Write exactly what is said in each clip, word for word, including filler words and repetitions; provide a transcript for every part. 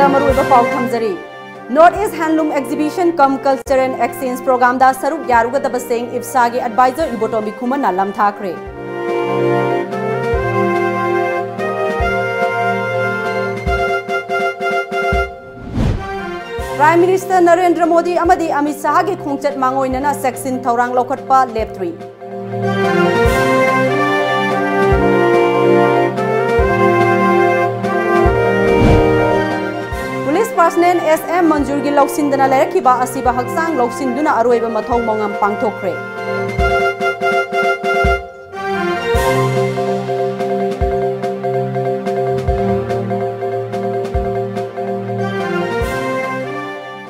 ꯃꯔꯨꯑꯣꯏꯕ ꯄꯥꯎ ꯊꯝꯖꯔꯤ꯫ North East Handloom Exhibition cum Culture and Exchange Programꯗ ꯁꯔꯨꯛ ꯌꯥꯔꯨꯒꯗꯕꯁꯤꯡ ꯏꯞꯁꯥꯒꯤ advisor ꯏꯕꯣꯇꯣꯝꯕꯤ ꯈꯨꯃꯟꯅ ꯂꯝꯊꯥꯈ꯭ꯔꯦ꯫ Prime Minister ꯅꯔꯦꯟꯗ꯭ꯔ ꯃꯣꯗꯤ ꯑꯃꯗꯤ ꯑꯃꯤꯠ ꯁꯥꯍꯒꯤ ꯈꯣꯡꯆꯠ ꯃꯥꯡꯑꯣꯏꯅꯅ ꯆꯦꯛꯁꯤꯟ ꯊꯧꯔꯥꯡ ꯂꯧꯈꯠꯄ ꯂꯦꯞꯇ꯭ꯔꯤ꯫ Police personnel S M ꯃꯟꯖꯨꯔꯒꯤ ꯂꯧꯁꯤꯟꯗꯅ ꯂꯩꯔꯛꯈꯤꯕ ꯑꯁꯤꯕ ꯍꯛꯆꯥꯡ ꯂꯧꯁꯤꯟꯗꯨꯅ ꯑꯔꯣꯏꯕ ꯃꯊꯧ ꯃꯉꯝ ꯄꯥꯡꯊꯣꯛꯈ꯭ꯔꯦ꯫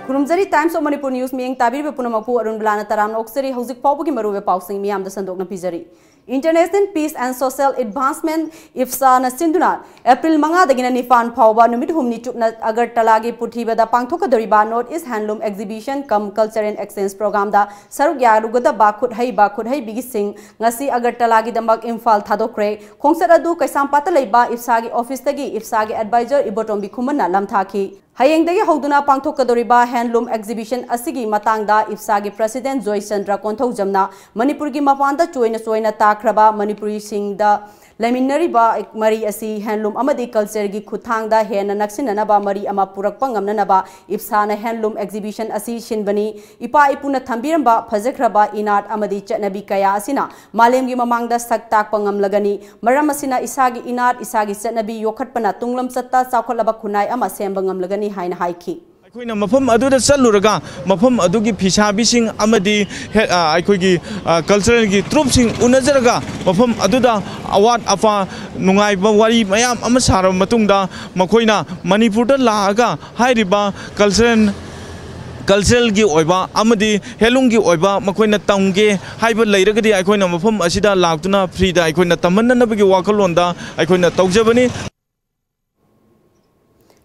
ꯈꯨꯔꯨꯝꯖꯔꯤ, Times of Manipur News ꯃꯤꯠꯌꯦꯡ ꯇꯥꯕꯤꯔꯤꯕ ꯄꯨꯝꯅꯃꯛꯄꯨ ꯑꯔꯨꯟ ꯕꯂꯥꯅ ꯇꯔꯥꯝꯅ ꯑꯣꯛꯆꯔꯤ꯫ ꯍꯧꯖꯤꯛ ꯐꯥꯎꯕꯒꯤ ꯃꯔꯨꯑꯣꯏꯕ ꯄꯥꯎꯁꯤꯡ ꯃꯤꯌꯥꯝꯗ ꯁꯟꯗꯣꯛꯅ ꯄꯤꯖꯔꯤ꯫ International Peace and Social Advancement, ꯏꯞꯁꯥꯅ ꯁꯤꯟꯗꯨꯅ ꯑꯦꯄ꯭ꯔꯤꯜ ꯃꯉꯥꯗꯒꯤꯅ ꯅꯤꯄꯥꯟ ꯐꯥꯎꯕ ꯅꯨꯃꯤꯠ ꯍꯨꯝꯅꯤ ꯆꯨꯞꯅ ꯑꯒꯔꯇꯂꯥꯒꯤ ꯄꯨꯊꯤꯕꯗ ꯄꯥꯡꯊꯣꯛꯀꯗꯧꯔꯤꯕ North East Handloom Exhibition cum Culture and Exchange Programꯗ ꯁꯔꯨꯛ ꯌꯥꯔꯨꯒꯗꯕ ꯈꯨꯠꯍꯩꯕ ꯈꯨꯠꯍꯩꯕꯤꯁꯤꯡ ꯉꯁꯤ ꯑꯒꯔꯇꯂꯥꯒꯤꯗꯃꯛ ꯏꯝꯐꯥꯜ ꯊꯥꯗꯣꯛꯈ꯭ꯔꯦ꯫ ꯈꯣꯡꯆꯠ ꯑꯗꯨ ꯀꯩꯁꯥꯝꯄꯥꯠꯇ ꯂꯩꯕ ꯏꯞꯁꯥꯒꯤ officeꯇꯒꯤ ꯏꯞꯁꯥꯒꯤ advisor ꯏꯕꯣꯇꯣꯝꯕꯤ ꯈꯨꯃꯟꯅ ꯂꯝꯊꯥꯈꯤ꯫ ꯍꯌꯦꯡꯗꯒꯤ ꯍꯧꯗꯨꯅ ꯄꯥꯡꯊꯣꯛꯀꯗꯧꯔꯤꯕ handloom exhibition ꯑꯁꯤꯒꯤ ꯃꯇꯥꯡꯗ ꯏꯞꯁꯥꯒꯤ president ꯖꯣꯏꯆꯟꯗ꯭ꯔ ꯀꯣꯟꯊꯧꯖꯝꯅ ꯃꯅꯤꯄꯨꯔꯒꯤ ꯃꯄꯥꯟꯗ ꯆꯣꯏꯅ ꯆꯣꯏꯅ ꯇꯥꯈ꯭ꯔꯕ ꯃꯅꯤꯄꯨꯔꯤꯁꯤꯡꯗ ꯂꯩꯃꯤꯟꯅꯔꯤꯕ ꯃꯔꯤ ꯑꯁꯤ handloom ꯑꯃꯗꯤ cultureꯒꯤ ꯈꯨꯠꯊꯥꯡꯗ ꯍꯦꯟꯅ ꯅꯛꯁꯤꯟꯅꯅꯕ, ꯃꯔꯤ ꯑꯃ ꯄꯨꯔꯛꯄ ꯉꯝꯅꯅꯕ ꯏꯞꯁꯥꯅ handloom exhibition ꯑꯁꯤ ꯁꯤꯟꯕꯅꯤ꯫ ꯏꯄꯥ ꯏꯄꯨꯅ ꯊꯝꯕꯤꯔꯝꯕ ꯐꯖꯈ꯭ꯔꯕ ꯏꯅꯥꯠ ꯑꯃꯗꯤ ꯆꯠꯅꯕꯤ ꯀꯌꯥ ꯑꯁꯤꯅ ꯃꯥꯂꯦꯝꯒꯤ ꯃꯃꯥꯡꯗ ꯁꯛ ꯇꯥꯛꯄ ꯉꯝꯂꯒꯅꯤ꯫ ꯃꯔꯝ ꯑꯁꯤꯅ ꯏꯁꯥꯒꯤ ꯏꯅꯥꯠ, ꯏꯁꯥꯒꯤ ꯆꯠꯅꯕꯤ ꯌꯣꯛꯈꯠꯄꯅ ꯇꯨꯡꯂꯝꯆꯠꯇ ꯆꯥꯎꯈꯠꯂꯕ ꯈꯨꯟꯅꯥꯏ ꯑꯃ ꯁꯦꯝꯕ ꯉꯝꯂꯒꯅꯤ ꯍꯥꯏꯅ ꯍꯥꯏꯈꯤ꯫ ꯑꯩꯈꯣꯏꯅ ꯃꯐꯝ ꯑꯗꯨꯗ ꯆꯠꯂꯨꯔꯒ ꯃꯐꯝ ꯑꯗꯨꯒꯤ ꯐꯤꯁꯥꯕꯤꯁꯤꯡ ꯑꯃꯗꯤ ꯍꯦ-, ꯑ, ꯑꯩꯈꯣꯏꯒꯤ, ꯑ, culturalꯒꯤ troupeꯁꯤꯡ ꯎꯅꯖꯔꯒ ꯃꯐꯝ ꯑꯗꯨꯗ ꯑꯋꯥꯠ ꯑꯄꯥ, ꯅꯨꯡꯉꯥꯏꯕ ꯋꯥꯔꯤ ꯃꯌꯥꯝ ꯑꯃ ꯁꯥꯔꯕ ꯃꯇꯨꯡꯗ ꯃꯈꯣꯏꯅ ꯃꯅꯤꯄꯨꯔꯗ ꯂꯥꯛꯑꯒ ꯍꯥꯏꯔꯤꯕ cultural, culturalꯒꯤ ꯑꯣꯏꯕ ꯑꯃꯗꯤ handloomꯒꯤ ꯑꯣꯏꯕ ꯃꯈꯣꯏꯅ ꯇꯝꯒꯦ ꯍꯥꯏꯕ ꯂꯩꯔꯒꯗꯤ ꯑꯩꯈꯣꯏꯅ ꯃꯐꯝ ꯑꯁꯤꯗ ꯂꯥꯛꯇꯨꯅ freeꯗ ꯑꯩꯈꯣꯏꯅ ꯇꯝꯍꯟꯅꯅꯕꯒꯤ ꯋꯥꯈꯜꯂꯣꯟꯗ ꯑꯩꯈꯣꯏꯅ ꯇꯧꯖꯕꯅꯤ꯫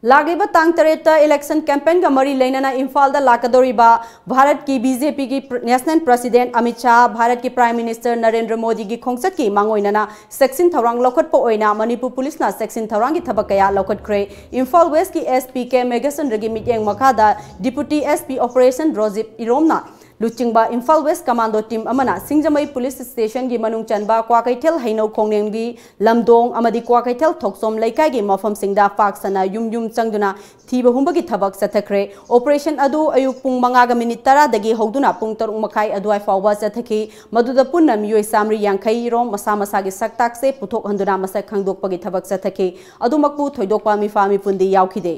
ꯂꯥꯛꯂꯤꯕ ꯇꯥꯡ ꯇꯔꯦꯠꯇ election campaignꯒ ꯃꯔꯤ ꯂꯩꯅꯅ ꯏꯝꯐꯥꯜꯗ ꯂꯥꯛꯀꯗꯧꯔꯤꯕ ꯚꯥꯔꯠꯀꯤ BJPꯒꯤ National President ꯑꯃꯤꯠ ꯁꯥꯍ, ꯚꯥꯔꯠꯀꯤ Prime Minister ꯅꯔꯦꯟꯗ꯭ꯔ ꯃꯣꯗꯤꯒꯤ ꯈꯣꯡꯆꯠꯀꯤ ꯃꯥꯡꯑꯣꯏꯅꯅ ꯆꯦꯛꯁꯤꯟ ꯊꯧꯔꯥꯡ ꯂꯧꯈꯠꯄ ꯑꯣꯏꯅ ꯃꯅꯤꯄꯨꯔ ꯄꯨꯂꯤꯁꯅ ꯆꯦꯛꯁꯤꯟ ꯊꯧꯔꯥꯡꯒꯤ ꯊꯕꯛ ꯀꯌꯥ ꯂꯧꯈꯠꯈ꯭ꯔꯦ꯫ ꯏꯝꯐꯥꯜ Westꯀꯤ SP ꯀꯦ ꯃꯦꯘꯆꯟꯗ꯭ꯔꯒꯤ ꯃꯤꯠꯌꯦꯡ ꯃꯈꯥꯗ Deputy SP Operation ꯔꯣꯖꯤꯞ ꯏꯔꯣꯝꯅ ꯂꯨꯆꯤꯡꯕ ꯏꯝꯐꯥꯜ West Commando team ꯑꯃꯅ ꯁꯤꯡꯖꯃꯩ Police Stationꯒꯤ ꯃꯅꯨꯡ ꯆꯟꯕ ꯀ꯭ꯋꯥꯀꯩꯊꯦꯜ ꯍꯩꯅꯧ ꯈꯣꯡꯅꯦꯝꯒꯤ ꯂꯝꯗꯣꯡ ꯑꯃꯗꯤ ꯀ꯭ꯋꯥꯀꯩꯊꯦꯜ ꯊꯣꯛꯆꯣꯝ ꯂꯩꯀꯥꯏꯒꯤ ꯃꯐꯝꯁꯤꯡꯗ ꯄꯥꯛ ꯁꯟꯅ ꯌꯨꯝ ꯌꯨꯝ ꯆꯪꯗꯨꯅ ꯊꯤꯕ ꯍꯨꯝꯕꯒꯤ ꯊꯕꯛ ꯆꯠꯊꯈ꯭ꯔꯦ꯫ Operation ꯑꯗꯨ ꯑꯌꯨꯛ ꯄꯨꯡ ꯃꯉꯥꯒ ꯃꯤꯅꯤꯠ ꯇꯔꯥꯗꯒꯤ ꯍꯧꯗꯨꯅ ꯄꯨꯡ ꯇꯔꯨꯛ ꯃꯈꯥꯏ ꯑꯗꯨꯋꯥꯏ ꯐꯥꯎꯕ ꯆꯠꯊꯈꯤ꯫ ꯃꯗꯨꯗ ꯄꯨꯟꯅ ꯃꯤꯑꯣꯏ ꯆꯥꯃꯔꯤ ꯌꯥꯡꯈꯩ ꯔꯣꯝ ꯃꯁꯥ ꯃꯁꯥꯒꯤ ꯁꯛ ꯇꯥꯛꯁꯦ ꯄꯨꯊꯣꯛꯍꯟꯗꯨꯅ ꯃꯁꯛ ꯈꯪꯗꯣꯛꯄꯒꯤ ꯊꯕꯛ ꯆꯠꯊꯈꯤ꯫ ꯑꯗꯨꯃꯛꯄꯨ ꯊꯣꯏꯗꯣꯛꯄ ꯃꯤꯐꯥ ꯃꯤꯄꯨꯟꯗꯤ ꯌꯥꯎꯈꯤꯗꯦ꯫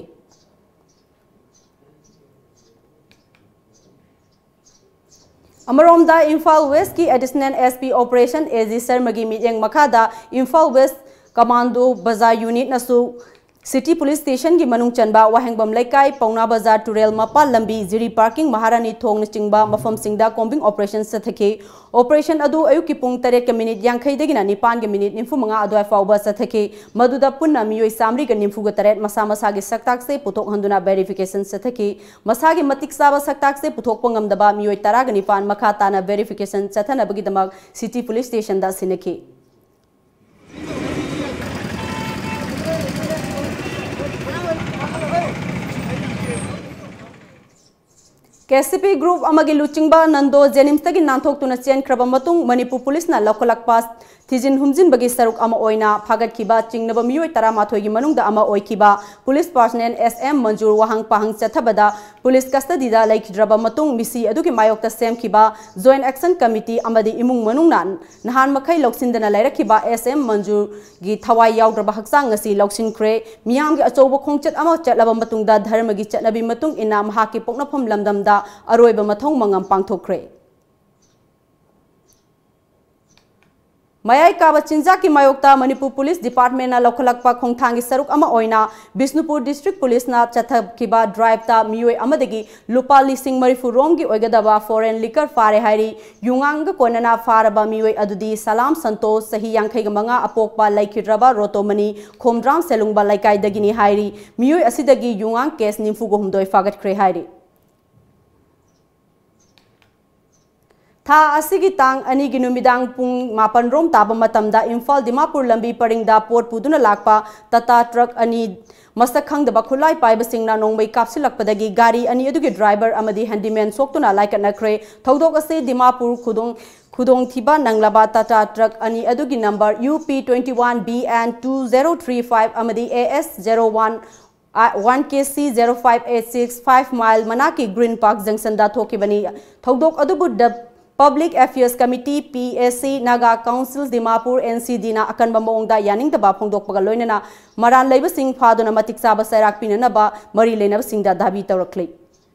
ꯑꯃꯔꯣꯝꯗ ꯏꯝꯐꯥꯜ Westꯀꯤ Additional SP Operation A G ꯁꯔꯃꯒꯤ ꯃꯤꯠꯌꯦꯡ ꯃꯈꯥꯗ ꯏꯝꯐꯥꯜ West Commando ꯕꯖꯥꯔ unitꯅꯁꯨ City Police Stationꯒꯤ ꯃꯅꯨꯡ ꯆꯟꯕ ꯋꯥꯍꯦꯡꯕꯝ ꯂꯩꯀꯥꯏ, ꯄꯥꯎꯅꯥ ꯕꯖꯥꯔ, ꯇꯨꯔꯦꯜ ꯃꯄꯥꯜ ꯂꯝꯕꯤ, ꯖꯤꯔꯤ parking, ꯃꯍꯥꯔꯥꯅꯤ ꯊꯣꯡꯅꯆꯤꯡꯕ ꯃꯐꯝꯁꯤꯡꯗ combing operation ꯆꯠꯊꯈꯤ꯫ Operation ꯑꯗꯨ ꯑꯌꯨꯛꯀꯤ ꯄꯨꯡ ꯇꯔꯦꯠꯀ ꯃꯤꯅꯤꯠ ꯌꯥꯡꯈꯩꯗꯒꯤꯅ ꯅꯤꯄꯥꯟꯒ ꯃꯤꯅꯤꯠ ꯅꯤꯐꯨ ꯃꯉꯥ ꯑꯗꯨꯋꯥꯏ ꯐꯥꯎꯕ ꯆꯠꯊꯈꯤ꯫ ꯃꯗꯨꯗ ꯄꯨꯟꯅ ꯃꯤꯑꯣꯏ ꯆꯥꯃꯔꯤꯒ ꯅꯤꯐꯨꯒ ꯇꯔꯦꯠ ꯃꯁꯥ ꯃꯁꯥꯒꯤ ꯁꯛ ꯇꯥꯛꯁꯦ ꯄꯨꯊꯣꯛꯍꯟꯗꯨꯅ verification ꯆꯠꯊꯈꯤ꯫ ꯃꯁꯥꯒꯤ ꯃꯇꯤꯛ ꯆꯥꯕ ꯁꯛ ꯇꯥꯛꯁꯦ ꯄꯨꯊꯣꯛꯄ ꯉꯝꯗꯕ ꯃꯤꯑꯣꯏ ꯇꯔꯥꯒ ꯅꯤꯄꯥꯟ ꯃꯈꯥ ꯇꯥꯅ verification ꯆꯠꯊꯅꯕꯒꯤꯗꯃꯛ City Police Stationꯗ ꯁꯤꯟꯅꯈꯤ꯫ KCP group ꯑꯃꯒꯤ ꯂꯨꯆꯤꯡꯕ ꯅꯟꯗꯣ JNIMSꯇꯒꯤ ꯅꯥꯟꯊꯣꯛꯇꯨꯅ ꯆꯦꯟꯈ꯭ꯔꯕ ꯃꯇꯨꯡ ꯃꯅꯤꯄꯨꯔ ꯄꯨꯂꯤꯁꯅ ꯂꯧꯈꯠꯂꯛꯄ ꯊꯤꯖꯤꯟ ꯍꯨꯝꯖꯤꯟꯕꯒꯤ ꯁꯔꯨꯛ ꯑꯃ ꯑꯣꯏꯅ ꯐꯥꯒꯠꯈꯤꯕ ꯆꯤꯡꯅꯕ ꯃꯤꯑꯣꯏ ꯇꯔꯥꯃꯥꯊꯣꯏꯒꯤ ꯃꯅꯨꯡꯗ ꯑꯃ ꯑꯣꯏꯈꯤꯕ ꯄꯨꯂꯤꯁ personnel S M ꯃꯟꯖꯨꯔ ꯋꯥꯍꯪ ꯄꯥꯍꯪ ꯆꯠꯊꯕꯗ ꯄꯨꯂꯤꯁ custody ꯗ ꯂꯩꯈꯤꯗ꯭ꯔꯕ ꯃꯇꯨꯡ ꯃꯤꯁꯤ ꯑꯗꯨꯒꯤ ꯃꯥꯌꯣꯛꯇ ꯁꯦꯝꯈꯤꯕ Joint Action Committee ꯑꯃꯗꯤ ꯏꯃꯨꯡ ꯃꯅꯨꯡꯅ ꯅꯍꯥꯟ ꯃꯈꯩ ꯂꯧꯁꯤꯟꯗꯅ ꯂꯩꯔꯛꯈꯤꯕ S M ꯃꯟꯖꯨꯔꯒꯤ ꯊꯋꯥꯏ ꯌꯥꯎꯗ꯭ꯔꯕ ꯍꯛꯆꯥꯡ ꯉꯁꯤ ꯂꯧꯁꯤꯟꯈ꯭ꯔꯦ꯫ ꯃꯤꯌꯥꯝꯒꯤ ꯑꯆꯧꯕ ꯈꯣꯡꯆꯠ ꯑꯃ ꯆꯠꯂꯕ ꯃꯇꯨꯡꯗ ꯙꯔꯃꯒꯤ ꯆꯠꯅꯕꯤ ꯃꯇꯨꯡ ꯏꯟꯅ ꯃꯍꯥꯛꯀꯤ ꯄꯣꯛꯅꯐꯝ ꯂꯝꯗꯝꯗ ꯑꯔꯣꯏꯕ ꯃꯊꯧ ꯃꯉꯝ ꯄꯥꯡꯊꯣꯛꯈ꯭ꯔꯦ꯫ ꯃꯌꯥꯏ ꯀꯥꯕ ꯆꯤꯟꯖꯥꯛꯀꯤ ꯃꯥꯌꯣꯛꯇ ꯃꯅꯤꯄꯨꯔ ꯄꯨꯂꯤꯁ ꯗꯤꯄꯥꯔꯠꯃꯦꯟꯅ ꯂꯧꯈꯠꯂꯛꯄ ꯈꯣꯡꯊꯥꯡꯒꯤ ꯁꯔꯨꯛ ꯑꯃ ꯑꯣꯏꯅ ꯕꯤꯁꯅꯨꯄꯨꯔ ꯗꯤꯁꯇ꯭ꯔꯤꯛ ꯄꯨꯂꯤꯁꯅ ꯆꯠꯊꯈꯤꯕ ꯗ꯭ꯔꯥꯏꯚꯇ ꯃꯤꯑꯣꯏ ꯑꯃꯗꯒꯤ ꯂꯨꯄꯥ ꯂꯤꯁꯤꯡ ꯃꯔꯤꯐꯨ ꯔꯣꯝꯒꯤ ꯑꯣꯏꯒꯗꯕ ꯐꯣꯔꯦꯟ ꯂꯤꯀꯔ ꯐꯥꯔꯦ ꯍꯥꯏꯔꯤ꯫ ꯌꯨꯉꯥꯡꯒ ꯀꯣꯟꯅꯅ ꯐꯥꯔꯕ ꯃꯤꯑꯣꯏ ꯑꯗꯨꯗꯤ ꯁꯂꯥꯝ ꯁꯟꯇꯣꯁ, ꯆꯍꯤ ꯌꯥꯡꯈꯩꯒ ꯃꯉꯥ, ꯑꯄꯣꯛꯄ ꯂꯩꯈꯤꯗ꯭ꯔꯕ ꯔꯣꯇꯣꯃꯅꯤ, ꯈꯣꯝꯗ꯭ꯔꯥꯝ ꯁꯦꯂꯨꯡꯕ ꯂꯩꯀꯥꯏꯗꯒꯤꯅꯤ ꯍꯥꯏꯔꯤ꯫ ꯃꯤꯑꯣꯏ ꯑꯁꯤꯗꯒꯤ ꯌꯨꯉꯥꯡ ꯀꯦꯁ ꯅꯤꯐꯨꯒ ꯍꯨꯝꯗꯣꯏ ꯐꯥꯒꯠꯈ꯭ꯔꯦ ꯍꯥꯏꯔꯤ꯫ ꯊꯥ ꯑꯁꯤꯒꯤ ꯇꯥꯡ ꯑꯅꯤꯒꯤ ꯅꯨꯃꯤꯗꯥꯡ ꯄꯨꯡ ꯃꯥꯄꯟ ꯔꯣꯝ ꯇꯥꯕ ꯃꯇꯝꯗ ꯏꯝꯐꯥꯜ ꯗꯤꯃꯥꯄꯨꯔ ꯂꯝꯕꯤ ꯄꯔꯤꯡꯗ ꯄꯣꯠ ꯄꯨꯗꯨꯅ ꯂꯥꯛꯄ ꯇꯥꯇꯥ ꯇ꯭ꯔꯛ ꯑꯅꯤ ꯃꯁꯛ ꯈꯪꯗꯕ ꯈꯨꯠꯂꯥꯏ ꯄꯥꯏꯕꯁꯤꯡꯅ ꯅꯣꯡꯃꯩ ꯀꯥꯞꯁꯤꯜꯂꯛꯄꯗꯒꯤ ꯒꯥꯔꯤ ꯑꯅꯤ ꯑꯗꯨꯒꯤ ꯗ꯭ꯔꯥꯏꯚꯔ ꯑꯃꯗꯤ ꯍꯦꯟꯗꯤꯃꯦꯟ ꯁꯣꯛꯇꯨꯅ ꯂꯥꯏꯀꯠꯅꯈ꯭ꯔꯦ꯫ ꯊꯧꯗꯣꯛ ꯑꯁꯤ ꯗꯤꯃꯥꯄꯨꯔ ꯈꯨꯗꯣꯡ ꯈꯨꯗꯣꯡꯊꯤꯕ ꯅꯪꯂꯕ ꯇꯥꯇꯥ ꯇ꯭ꯔꯛ ꯑꯅꯤ ꯑꯗꯨꯒꯤ ꯅꯝꯕꯔ ꯌꯨ ꯄꯤ twenty one B N two zero three five ꯑꯃꯗꯤ A S zero one one K C zero five eight six five mile ꯃꯅꯥꯛꯀꯤ ꯒ꯭ꯔꯤꯟ ꯄꯥꯔꯛ ꯖꯪꯁꯟꯗ ꯊꯣꯛꯈꯤꯕꯅꯤ꯫ ꯊꯧꯗꯣꯛ ꯑꯗꯨꯕꯨ The Public Affairs Committee, P A C, Naga Council Dimapur, N C D ꯅ ꯑꯀꯟꯕ ꯃꯑꯣꯡꯗ ꯌꯥꯅꯤꯡꯗꯕ ꯐꯣꯡꯗꯣꯛꯄꯒ ꯂꯣꯏꯅꯅ ꯃꯔꯥꯜ ꯂꯩꯕꯁꯤꯡ ꯐꯥꯗꯨꯅ ꯃꯇꯤꯛ ꯆꯥꯕ ꯆꯩꯔꯥꯛ ꯄꯤꯅꯅꯕ ꯃꯔꯤ ꯂꯩꯅꯕꯁꯤꯡꯗ ꯗꯥꯕꯤ ꯇꯧꯔꯛꯂꯤ꯫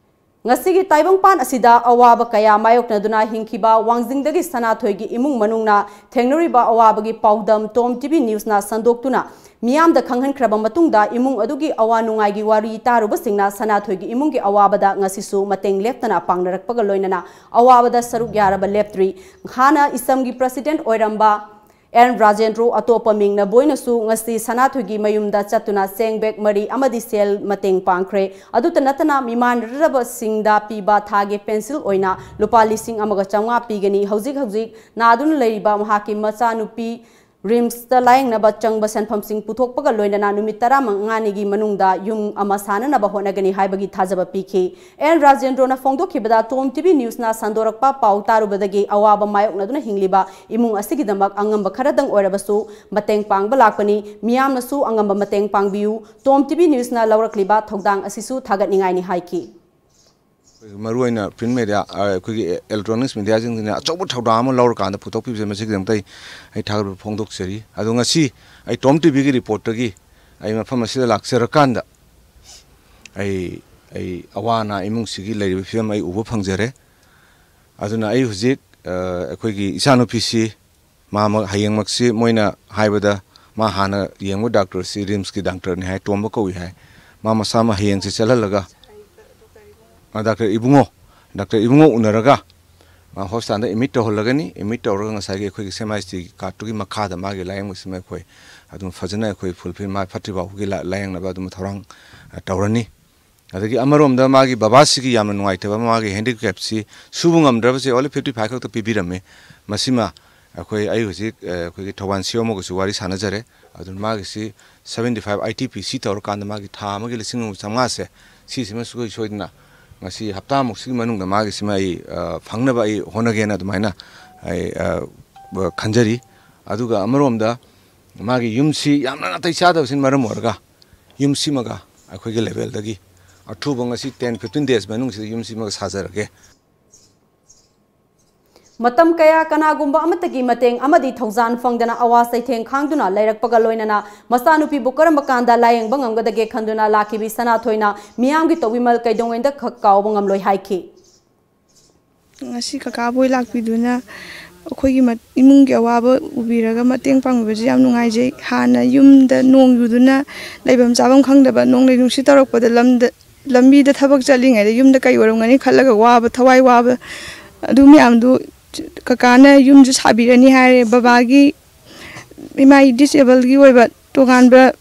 ꯉꯁꯤꯒꯤ ꯇꯥꯏꯕꯪꯄꯥꯟ ꯑꯁꯤꯗ ꯑꯋꯥꯕ ꯀꯌꯥ ꯃꯥꯌꯣꯛꯅꯗꯨꯅ ꯍꯤꯡꯈꯤꯕ ꯋꯥꯡꯖꯤꯡꯗꯒꯤ ꯁꯅꯥꯊꯣꯏꯒꯤ ꯏꯃꯨꯡ ꯃꯅꯨꯡꯅ ꯊꯦꯡꯅꯔꯤꯕ ꯑꯋꯥꯕꯒꯤ ꯄꯥꯎꯗꯝ ꯇꯣꯝ ꯇꯤꯚꯤ ꯅ꯭ꯌꯨꯁꯅ ꯁꯟꯗꯣꯛꯇꯨꯅ ꯃꯤꯌꯥꯝꯗ ꯈꯪꯍꯟꯈ꯭ꯔꯕ ꯃꯇꯨꯡꯗ, ꯏꯃꯨꯡ ꯑꯗꯨꯒꯤ ꯑꯋꯥ ꯅꯨꯡꯉꯥꯏꯒꯤ ꯋꯥꯔꯤ ꯇꯥꯔꯨꯕꯁꯤꯡꯅ ꯁꯅꯥꯊꯣꯏꯒꯤ ꯏꯃꯨꯡꯒꯤ ꯑꯋꯥꯕꯗ ꯉꯁꯤꯁꯨ ꯃꯇꯦꯡ ꯂꯦꯞꯇꯅ ꯄꯥꯡꯅꯔꯛꯄꯒ ꯂꯣꯏꯅꯅ ꯑꯋꯥꯕꯗ ꯁꯔꯨꯛ ꯌꯥꯔꯕ ꯂꯦꯞꯇ꯭ꯔꯤ꯫ ꯍꯥꯟꯅ ꯏꯁꯝꯒꯤ ꯄ꯭ꯔꯁꯤꯗꯦꯟꯠ ꯑꯣꯏꯔꯝꯕ ꯑꯦꯟ ꯔꯥꯖꯦꯟꯗ꯭ꯔꯣ, ꯑꯇꯣꯞꯄ ꯃꯤꯡꯅ ꯕꯣꯏꯅꯁꯨ ꯉꯁꯤ ꯁꯅꯥꯊꯣꯏꯒꯤ ꯃꯌꯨꯝꯗ ꯆꯠꯇꯨꯅ ꯆꯦꯡ ꯕꯦꯒ ꯃꯔꯤ ꯑꯃꯗꯤ ꯁꯦꯜ ꯃꯇꯦꯡ ꯄꯥꯡꯈ꯭ꯔꯦ꯫ ꯑꯗꯨꯇ ꯅꯠꯇꯅ ꯃꯤꯃꯥꯟꯅꯔꯕꯁꯤꯡꯗ ꯄꯤꯕ ꯊꯥꯒꯤ ꯄꯦꯟꯁꯤꯜ ꯑꯣꯏꯅ ꯂꯨꯄꯥ ꯂꯤꯁꯤꯡ ꯑꯃꯒ ꯆꯥꯝꯃꯉꯥ ꯄꯤꯒꯅꯤ꯫ ꯍꯧꯖꯤꯛ ꯍꯧꯖꯤꯛ ꯅꯥꯗꯨꯅ ꯂꯩꯔꯤꯕ ꯃꯍꯥꯛꯀꯤ ꯃꯆꯥꯅꯨꯄꯤ ꯔꯤꯝꯁꯇ ꯂꯥꯌꯦꯡꯅꯕ ꯆꯪꯕ ꯁꯦꯟꯐꯝꯁꯤꯡ ꯄꯨꯊꯣꯛꯄꯒ ꯂꯣꯏꯅꯅ ꯅꯨꯃꯤꯠ ꯇꯔꯥꯃꯉꯥꯅꯤꯒꯤ ꯃꯅꯨꯡꯗ ꯌꯨꯝ ꯑꯃ ꯁꯥꯅꯅꯕ ꯍꯣꯠꯅꯒꯅꯤ ꯍꯥꯏꯕꯒꯤ ꯊꯥꯖꯕ ꯄꯤꯈꯤ꯫ ꯑꯦꯟ ꯔꯥꯖꯦꯟꯗ꯭ꯔꯣꯅ ꯐꯣꯡꯗꯣꯛꯈꯤꯕꯗ, ꯇꯣꯝ ꯇꯤꯚꯤ ꯅ꯭ꯌꯨꯁꯅ ꯁꯟꯗꯣꯔꯛꯄ ꯄꯥꯎ ꯇꯥꯔꯨꯕꯗꯒꯤ ꯑꯋꯥꯕ ꯃꯥꯌꯣꯛꯅꯗꯨꯅ ꯍꯤꯡꯂꯤꯕ ꯏꯃꯨꯡ ꯑꯁꯤꯒꯤꯗꯃꯛ ꯑꯉꯝꯕ ꯈꯔꯗꯪ ꯑꯣꯏꯔꯕꯁꯨ ꯃꯇꯦꯡ ꯄꯥꯡꯕ ꯂꯥꯛꯄꯅꯤ꯫ ꯃꯤꯌꯥꯝꯅꯁꯨ ꯑꯉꯝꯕ ꯃꯇꯦꯡ ꯄꯥꯡꯕꯤꯌꯨ꯫ ꯇꯣꯝ ꯇꯤꯚꯤ ꯅ꯭ꯌꯨꯁꯅ ꯂꯧꯔꯛꯂꯤꯕ ꯊꯧꯗꯥꯡ ꯑꯁꯤꯁꯨ ꯊꯥꯒꯠꯅꯤꯡꯉꯥꯏꯅꯤ ꯍꯥꯏꯈꯤ꯫ ꯃꯔꯨꯑꯣꯏꯅ ꯄ꯭ꯔꯤꯟꯠ ꯃꯦꯗꯤꯌꯥ, ꯑꯩꯈꯣꯏꯒꯤ ꯏꯂꯦꯛꯇ꯭ꯔꯣꯅꯤꯛꯁ ꯃꯦꯗꯤꯌꯥꯁꯤꯡꯁꯤꯅ ꯑꯆꯧꯕ ꯊꯧꯗꯥꯡ ꯑꯃ ꯂꯧꯔꯀꯥꯟꯗ ꯄꯨꯊꯣꯛꯄꯤꯕꯁꯦ, ꯃꯁꯤꯒꯤꯗꯃꯛꯇ ꯑꯩ, ꯑꯩ ꯊꯥꯒꯠꯄ ꯐꯣꯡꯗꯣꯛꯆꯔꯤ꯫ ꯑꯗꯣ ꯉꯁꯤ ꯑꯩ ꯇꯣꯝ ꯇꯤꯚꯤꯒꯤ ꯔꯤꯄꯣꯔꯠꯇꯒꯤ ꯑꯩ ꯃꯐꯝ ꯑꯁꯤꯗ ꯂꯥꯛꯆꯔꯀꯥꯟꯗ ꯑꯩ, ꯑꯩ ꯑꯋꯥ ꯑꯅꯥ ꯏꯃꯨꯡꯁꯤꯒꯤ ꯂꯩꯔꯤꯕ ꯐꯤꯕꯝ ꯑꯩ ꯎꯕ ꯐꯪꯖꯔꯦ꯫ ꯑꯗꯨꯅ ꯑꯩ ꯍꯧꯖꯤꯛ, ꯑ, ꯑꯩꯈꯣꯏꯒꯤ ꯏꯆꯥꯅꯨꯄꯤꯁꯤ ꯃꯥ ꯃ-, ꯍꯌꯦꯡꯃꯛꯁꯤ ꯃꯣꯏꯅ ꯍꯥꯏꯕꯗ ꯃꯥ ꯍꯥꯟꯅ ꯌꯦꯡꯕ ꯗꯥꯛꯇꯔꯁꯤ ꯔꯤꯝꯁꯀꯤ ꯗꯥꯛꯇꯔꯅꯤ ꯍꯥꯏ, ꯇꯣꯝꯕ ꯀꯧꯏ ꯍꯥꯏ꯫ ꯃꯥ ꯃꯁꯥꯃꯛ ꯍꯌꯦꯡꯁꯤ ꯆꯠꯍꯜꯂꯒ, ꯑ, ꯗꯥꯛꯇꯔ ꯏꯕꯨꯡꯉꯣ, ꯗꯥꯛꯇꯔ ꯏꯕꯨꯡꯉꯣ ꯎꯅꯔꯒ ꯃꯥ ꯍꯣꯁꯄꯤꯇꯥꯜꯗ ꯑꯦꯗꯃꯤꯠ ꯇꯧꯍꯜꯂꯒꯅꯤ꯫ ꯑꯦꯗꯃꯤꯠ ꯇꯧꯔꯒ ꯉꯁꯥꯏꯒꯤ ꯑꯩꯈꯣꯏꯒꯤ ꯁꯦꯃꯥꯏꯁꯇꯤꯒꯤ ꯀꯥꯔꯠꯇꯨꯒꯤ ꯃꯈꯥꯗ ꯃꯥꯒꯤ ꯂꯥꯌꯦꯡꯕꯁꯤꯃ ꯑꯩꯈꯣꯏ ꯑꯗꯨꯝ ꯐꯖꯅ ꯑꯩꯈꯣꯏ ꯐꯨꯜꯐꯤꯜ, ꯃꯥ ꯐꯠꯇ꯭ꯔꯤ ꯐꯥꯎꯕꯒꯤ ꯂꯥ-, ꯂꯥꯌꯦꯡꯅꯕ ꯑꯗꯨꯝ ꯊꯧꯔꯥꯡ, ꯑ, ꯇꯧꯔꯅꯤ꯫ ꯑꯗꯒꯤ ꯑꯃꯔꯣꯝꯗ ꯃꯥꯒꯤ ꯕꯕꯥꯁꯤꯒꯤ ꯌꯥꯝꯅ ꯅꯨꯡꯉꯥꯏꯇꯕ, ꯃꯥꯒꯤ ꯍꯦꯟꯗꯤꯀꯦꯞꯁꯤ ꯁꯨꯕ ꯉꯝꯗ꯭ꯔꯕꯁꯦ only fifty five ꯈꯛꯇ ꯄꯤꯕꯤꯔꯝꯃꯤ꯫ ꯃꯁꯤꯃ ꯑꯩꯈꯣꯏ, ꯑꯩ ꯍꯧꯖꯤꯛ, ꯑ, ꯑꯩꯈꯣꯏꯒꯤ ꯊꯧꯕꯥꯜ ꯁꯤ ꯏ ꯑꯣ ꯑꯃꯒꯁꯨ ꯋꯥꯔꯤ ꯁꯥꯟꯅꯖꯔꯦ꯫ ꯑꯗꯨꯅ ꯃꯥꯒꯤꯁꯤ seventy five I T P C ꯇꯧꯔꯀꯥꯟꯗ ꯃꯥꯒꯤ ꯊꯥ ꯑꯃꯒꯤ ꯂꯤꯁꯤꯡ ꯑꯃ ꯆꯥꯝꯃꯉꯥꯁꯦ, ꯁꯤꯁꯤꯃ ꯁꯨꯡꯁꯣꯏ ꯁꯣꯏꯗꯅ ꯉꯁꯤ ꯍꯞꯇꯥꯃꯨꯛꯁꯤꯒꯤ ꯃꯅꯨꯡꯗ ꯃꯥꯒꯤꯁꯤꯃ ꯑꯩ, ꯑ, ꯐꯪꯅꯕ ꯑꯩ ꯍꯣꯠꯅꯒꯦꯅ ꯑꯗꯨꯃꯥꯏꯅ ꯑꯩ, ꯑ, ꯈꯟꯖꯔꯤ꯫ ꯑꯗꯨꯒ ꯑꯃꯔꯣꯝꯗ ꯃꯥꯒꯤ ꯌꯨꯝꯁꯤ ꯌꯥꯝꯅ ꯅꯥꯇꯩ ꯆꯥꯗꯕꯁꯤꯅ ꯃꯔꯝ ꯑꯣꯏꯔꯒ ꯌꯨꯝꯁꯤꯃꯒ ꯑꯩꯈꯣꯏꯒꯤ ꯂꯦꯚꯦꯜꯗꯒꯤ ꯑꯊꯨꯕ ꯉꯁꯤ ten fifteen days ꯃꯅꯨꯡꯁꯤꯗ ꯌꯨꯝꯁꯤꯃꯒ ꯁꯥꯖꯔꯒꯦ꯫ ꯃꯇꯝ ꯀꯌꯥ ꯀꯅꯥꯒꯨꯝꯕ ꯑꯃꯠꯇꯒꯤ ꯃꯇꯦꯡ ꯑꯃꯗꯤ ꯊꯧꯖꯥꯟ ꯐꯪꯗꯅ ꯑꯋꯥ ꯆꯩꯊꯦꯡ ꯈꯥꯡꯗꯨꯅ ꯂꯩꯔꯛꯄꯒ ꯂꯣꯏꯅꯅ ꯃꯆꯥꯅꯨꯄꯤꯕꯨ ꯀꯔꯝꯕ ꯀꯥꯟꯗ ꯂꯥꯌꯦꯡꯕ ꯉꯝꯒꯗꯒꯦ ꯈꯟꯗꯨꯅ ꯂꯥꯛꯈꯤꯕꯤ ꯁꯅꯥꯊꯣꯏꯅ ꯃꯤꯌꯥꯝꯒꯤ ꯇꯧꯕꯤꯃꯜ ꯀꯩꯗꯧꯉꯩꯗ ꯈꯛ ꯀꯥꯎꯕ ꯉꯝꯂꯣꯏ ꯍꯥꯏꯈꯤ꯫ ꯉꯁꯤ ꯀꯀꯥ ꯕꯣꯏ ꯂꯥꯛꯄꯤꯗꯨꯅ ꯑꯩꯈꯣꯏꯒꯤ ꯃ-, ꯏꯃꯨꯡꯒꯤ ꯑꯋꯥꯕ ꯎꯕꯤꯔꯒ ꯃꯇꯦꯡ ꯄꯥꯡꯕꯤꯕꯁꯦ ꯌꯥꯝ ꯅꯨꯡꯉꯥꯏꯖꯩ꯫ ꯍꯥꯟꯅ ꯌꯨꯝꯗ ꯅꯣꯡ ꯌꯨꯗꯨꯅ ꯂꯩꯐꯝ ꯆꯥꯐꯝ ꯈꯪꯗꯕ, ꯅꯣꯡꯂꯩ ꯅꯨꯡꯁꯤꯠ ꯇꯧꯔꯛꯄꯗ ꯂꯝꯗ, ꯂꯝꯕꯤꯗ ꯊꯕꯛ ꯆꯠꯂꯤꯉꯩꯗ ꯌꯨꯝꯗ ꯀꯩ ꯑꯣꯏꯔꯝꯒꯅꯤ ꯈꯜꯂꯒ ꯋꯥꯕ, ꯊꯋꯥꯏ ꯋꯥꯕ, ꯑꯗꯨ ꯃꯌꯥꯝꯗꯨ ꯀꯀꯥꯅ ꯌꯨꯝꯁꯨ ꯁꯥꯕꯤꯔꯅꯤ ꯍꯥꯏꯔꯦ꯫ ꯕꯕꯥꯒꯤ, ꯏꯃꯥ ꯗꯤꯁꯑꯦꯕꯜꯒꯤ ꯑꯣꯏꯕ ꯇꯣꯉꯥꯟꯕ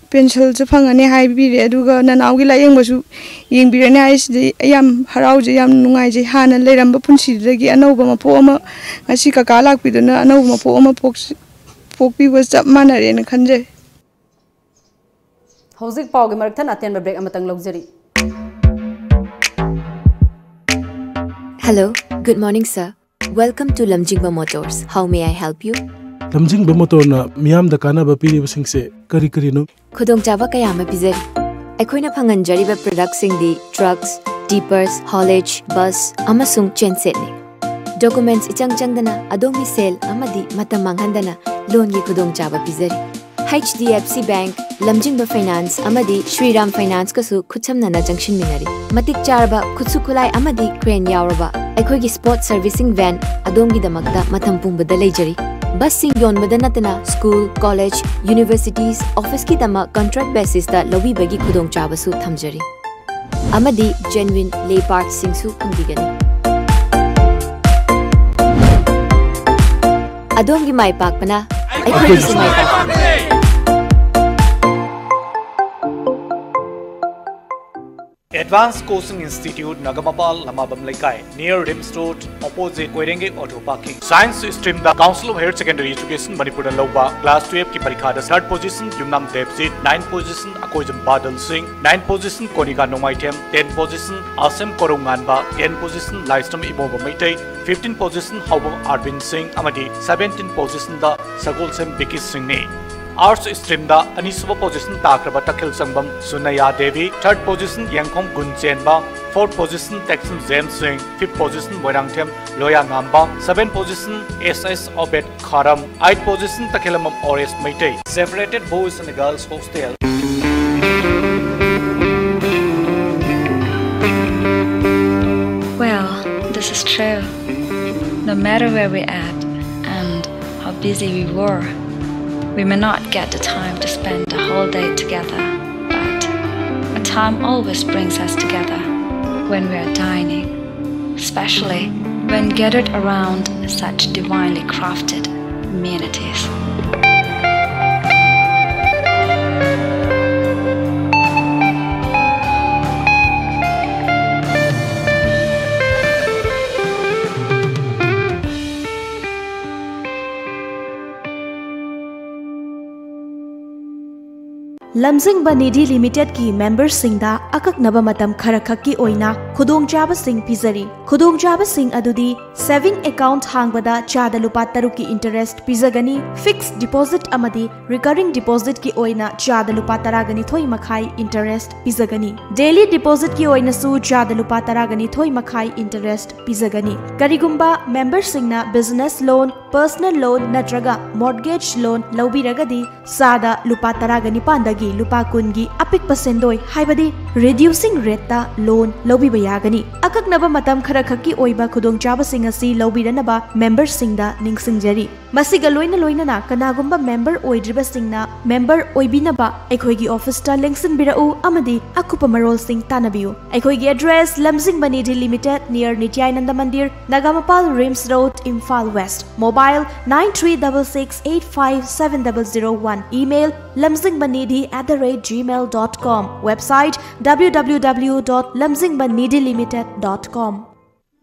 ꯄꯦꯟꯁꯤꯜꯁꯨ ꯐꯪꯉꯅꯤ ꯍꯥꯏꯕꯤꯔꯦ, ꯑꯗꯨꯒ ꯅꯅꯥꯎꯒꯤ ꯂꯥꯌꯦꯡꯕꯁꯨ ꯌꯦꯡꯕꯤꯔꯅꯤ ꯍꯥꯏꯁꯤꯗꯤ ꯑꯩ ꯌꯥꯝ ꯍꯔꯥꯎꯖꯩ, ꯌꯥꯝ ꯅꯨꯡꯉꯥꯏꯖꯩ꯫ ꯍꯥꯟꯅ ꯂꯩꯔꯝꯕ ꯄꯨꯟꯁꯤꯗꯨꯗꯒꯤ ꯑꯅꯧꯕ ꯃꯄꯣꯛ ꯑꯃ, ꯉꯁꯤ ꯀꯀꯥ ꯂꯥꯛꯄꯤꯗꯨꯅ ꯑꯅꯧꯕ ꯃꯄꯣꯛ ꯑꯃ ꯄꯣꯛꯁꯤ-, ꯄꯣꯛꯄꯤꯕ ꯆꯞ ꯃꯥꯟꯅꯔꯦꯅ ꯈꯟꯖꯩ꯫ ꯍꯧꯖꯤꯛ ꯄꯥꯎꯒꯤ ꯃꯔꯛ ꯊꯠꯅ ꯑꯇꯦꯟꯕ ꯕ꯭ꯔꯦꯛ ꯑꯃꯇꯪ ꯂꯧꯖꯔꯤ꯫ Hello, good morning, sir. Welcome to Lamjingba Motors. How may I help you? ꯂꯝꯖꯤꯡꯕ ꯃꯣꯇꯣꯔꯅ ꯃꯤꯌꯥꯝꯗ ꯀꯥꯟꯅꯕ ꯄꯤꯔꯤꯕꯁꯤꯡꯁꯦ ꯀꯔꯤ ꯀꯔꯤꯅꯣ? ꯈꯨꯗꯣꯡꯆꯥꯕ ꯀꯌꯥ ꯑꯃ ꯄꯤꯖꯔꯤ꯫ ꯑꯩꯈꯣꯏꯅ ꯐꯪꯍꯟꯖꯔꯤꯕ ꯄ꯭ꯔꯗꯛꯁꯤꯡꯗꯤ ꯇ꯭ꯔꯛꯁ, ꯇꯤꯄꯔꯁ, ꯍꯣꯂꯦꯖ, ꯕꯁ ꯑꯃꯁꯨꯡ ꯆꯦꯟꯁꯦꯠꯅꯤ꯫ ꯗꯣꯀꯨꯃꯦꯟꯠꯁ ꯏꯆꯪ ꯆꯪꯗꯅ ꯑꯗꯣꯝꯒꯤ ꯁꯦꯜ ꯑꯃꯗꯤ ꯃꯇꯝ ꯃꯥꯡꯍꯟꯗꯅ ꯂꯣꯟꯒꯤ ꯈꯨꯗꯣꯡꯆꯥꯕ ꯄꯤꯖꯔꯤ꯫ H D F C Bank, ꯂꯝꯖꯤꯡꯕ Finance ꯑꯃꯗꯤ Shriram Finance ꯀꯁꯨ ꯈꯨꯠꯁꯝꯅꯅ ꯆꯪꯁꯤꯟꯃꯤꯟꯅꯔꯤ꯫ ꯃꯇꯤꯛ ꯆꯥꯔꯕ ꯈꯨꯠꯁꯨ ꯈꯨꯠꯂꯥꯏ ꯑꯃꯗꯤ crane ꯌꯥꯎꯔꯕ ꯑꯩꯈꯣꯏꯒꯤ Sport Servicing Van ꯑꯗꯣꯝꯒꯤꯗꯃꯛꯇ ꯃꯇꯝ ꯄꯨꯝꯕꯗ ꯂꯩꯖꯔꯤ꯫ Bus ꯁꯤꯡ ꯌꯣꯟꯕꯗ ꯅꯠꯇꯅ school, college, universities, office ꯀꯤꯗꯃꯛ contract basis ꯇ ꯂꯧꯕꯤꯕꯒꯤ ꯈꯨꯗꯣꯡꯆꯥꯕꯁꯨ ꯊꯝꯖꯔꯤ꯫ ꯑꯃꯗꯤ genuine lay parts ꯁꯤꯡꯁꯨ ꯐꯪꯕꯤꯒꯅꯤ꯫ ꯑꯗꯣꯝꯒꯤ ꯃꯥꯏ ꯄꯥꯛꯄꯅ ꯑꯩꯈꯣꯏꯒꯤꯁꯨ ꯃꯥꯏ ꯄꯥꯛꯄꯅꯤ꯫ Advanced Coaching Institute, ꯅꯒꯥꯃꯄꯥꯜ, ꯂꯃꯥꯕꯝ ꯂꯩꯀꯥꯏ, near RIMS Road, opposite ꯀꯣꯏꯔꯦꯡꯒꯩ auto parking꯫ Science stream the Council of Higher Secondary Education ꯃꯅꯤꯄꯨꯔꯅ ꯂꯧꯕ class twelve ꯀꯤ ꯄꯔꯤꯈꯥꯗ third position ꯌꯨꯝꯅꯥꯝ ꯗꯦꯕꯖꯤꯠ, ninth position ꯑꯀꯣꯏꯖꯝ ꯕꯥꯗꯜ ꯁꯤꯡ, ninth position ꯀꯣꯅꯤꯀꯥ ꯅꯣꯡꯃꯥꯏꯊꯦꯝ, tenth position ꯑꯁꯦꯝ ꯀꯣꯔꯧꯉꯥꯟꯕ, tenth position ꯂꯥꯏꯁ꯭ꯔꯝ ꯏꯕꯣꯝꯕ Meitei, fifteenth position ꯍꯥꯎꯕꯝ ꯑꯥꯔꯕꯤꯟ ꯁꯤꯡ ꯑꯃꯗꯤ seventeenth position ꯗ ꯁꯒꯣꯜꯁꯦꯝ ꯕꯤꯀꯤ ꯁꯤꯡꯅꯤ꯫ Arts stream ꯗ ꯑꯅꯤꯁꯨꯕ position ꯇꯥꯈ꯭ꯔꯕ ꯇꯈꯦꯜ ꯁꯪꯕꯝ ꯁꯨꯅꯌꯥ Devi, third position Yengkhom Gunchenba, fourth position Teksam James Singh, fifth position Moirangthem Loya Ngamba, seventh position S S Obed Kharam, eighth position Takhellambam Oresh Meitei. Separated boys and girls hostel. Well, this is true. No matter where we at and how busy we were, we may not get the time to spend the whole day together, but a time always brings us together when we are dining, especially when gathered around such divinely crafted amenities. ꯂꯝꯖꯤꯡꯕ ꯅꯤꯙꯤ ꯂꯤꯃꯤꯇꯦꯗꯀꯤ ꯃꯦꯝꯕꯔꯁꯤꯡꯗ ꯑꯀꯛꯅꯕ ꯃꯇꯝ ꯈꯔꯈꯛꯀꯤ ꯑꯣꯏꯅ ꯈꯨꯗꯣꯡꯆꯥꯕꯁꯤꯡ ꯄꯤꯖꯔꯤ꯫ ꯈꯨꯗꯣꯡꯆꯥꯕꯁꯤꯡ ꯑꯗꯨꯗꯤ saving account ꯍꯥꯡꯕꯗ ꯆꯥꯗ ꯂꯨꯄꯥ ꯇꯔꯨꯛꯀꯤ interest ꯄꯤꯖꯒꯅꯤ, fixed deposit ꯑꯃꯗꯤ recurring depositꯀꯤ ꯑꯣꯏꯅ ꯆꯥꯗ ꯂꯨꯄꯥ ꯇꯔꯥꯒ ꯅꯤꯊꯣꯏ ꯃꯈꯥꯏ interest ꯄꯤꯖꯒꯅꯤ, daily depositꯀꯤ ꯑꯣꯏꯅꯁꯨ ꯆꯥꯗ ꯂꯨꯄꯥ ꯇꯔꯥꯒ ꯅꯤꯊꯣꯏ ꯃꯈꯥꯏ interest ꯄꯤꯖꯒꯅꯤ꯫ ꯀꯔꯤꯒꯨꯝꯕ ꯃꯦꯝꯕꯔꯁꯤꯡꯅ business loan, Personal loan ꯅꯠꯇ꯭ꯔꯒ mortgage loan ꯂꯧꯕꯤꯔꯒꯗꯤ ꯆꯥꯗ ꯂꯨꯄꯥ ꯇꯔꯥꯒ ꯅꯤꯄꯥꯟꯗꯒꯤ ꯂꯨꯄꯥ ꯀꯨꯟꯒꯤ ꯑꯄꯤꯛꯄ ꯁꯦꯟꯗꯣꯏ, ꯍꯥꯏꯕꯗꯤ reducing rateꯇ loan ꯂꯧꯕꯤꯕ ꯌꯥꯒꯅꯤ꯫ ꯑꯀꯛꯅꯕ ꯃꯇꯝ ꯈꯔꯈꯛꯀꯤ ꯑꯣꯏꯕ ꯈꯨꯗꯣꯡꯆꯥꯕꯁꯤꯡ ꯑꯁꯤ ꯂꯧꯕꯤꯗꯅꯕ memberꯁꯤꯡꯗ ꯅꯤꯡꯁꯤꯡꯖꯔꯤ꯫ ꯃꯁꯤꯒ ꯂꯣꯏꯅ ꯂꯣꯏꯅꯅ ꯀꯅꯥꯒꯨꯝꯕ member ꯑꯣꯏꯗ꯭ꯔꯤꯕꯁꯤꯡꯅ member ꯑꯣꯏꯕꯤꯅꯕ ꯑꯩꯈꯣꯏꯒꯤ officeꯇ ꯂꯦꯡꯁꯤꯟꯕꯤꯔꯛꯎ ꯑꯃꯗꯤ ꯑꯀꯨꯞꯄ ꯃꯔꯣꯜꯁꯤꯡ ꯇꯥꯟꯅꯕꯤꯌꯨ꯫ ꯑꯩꯈꯣꯏꯒꯤ address: Lamjingba Nidhi Limited, near Nityananda Mandir, Nagamapal, RIMS road, Imphal west. Mobile: nine three double six eight five seven double zero one. Email: lamjingbanidhi at the rate gmail dot com. Website: www dot lamjingbanidhilimited dot com.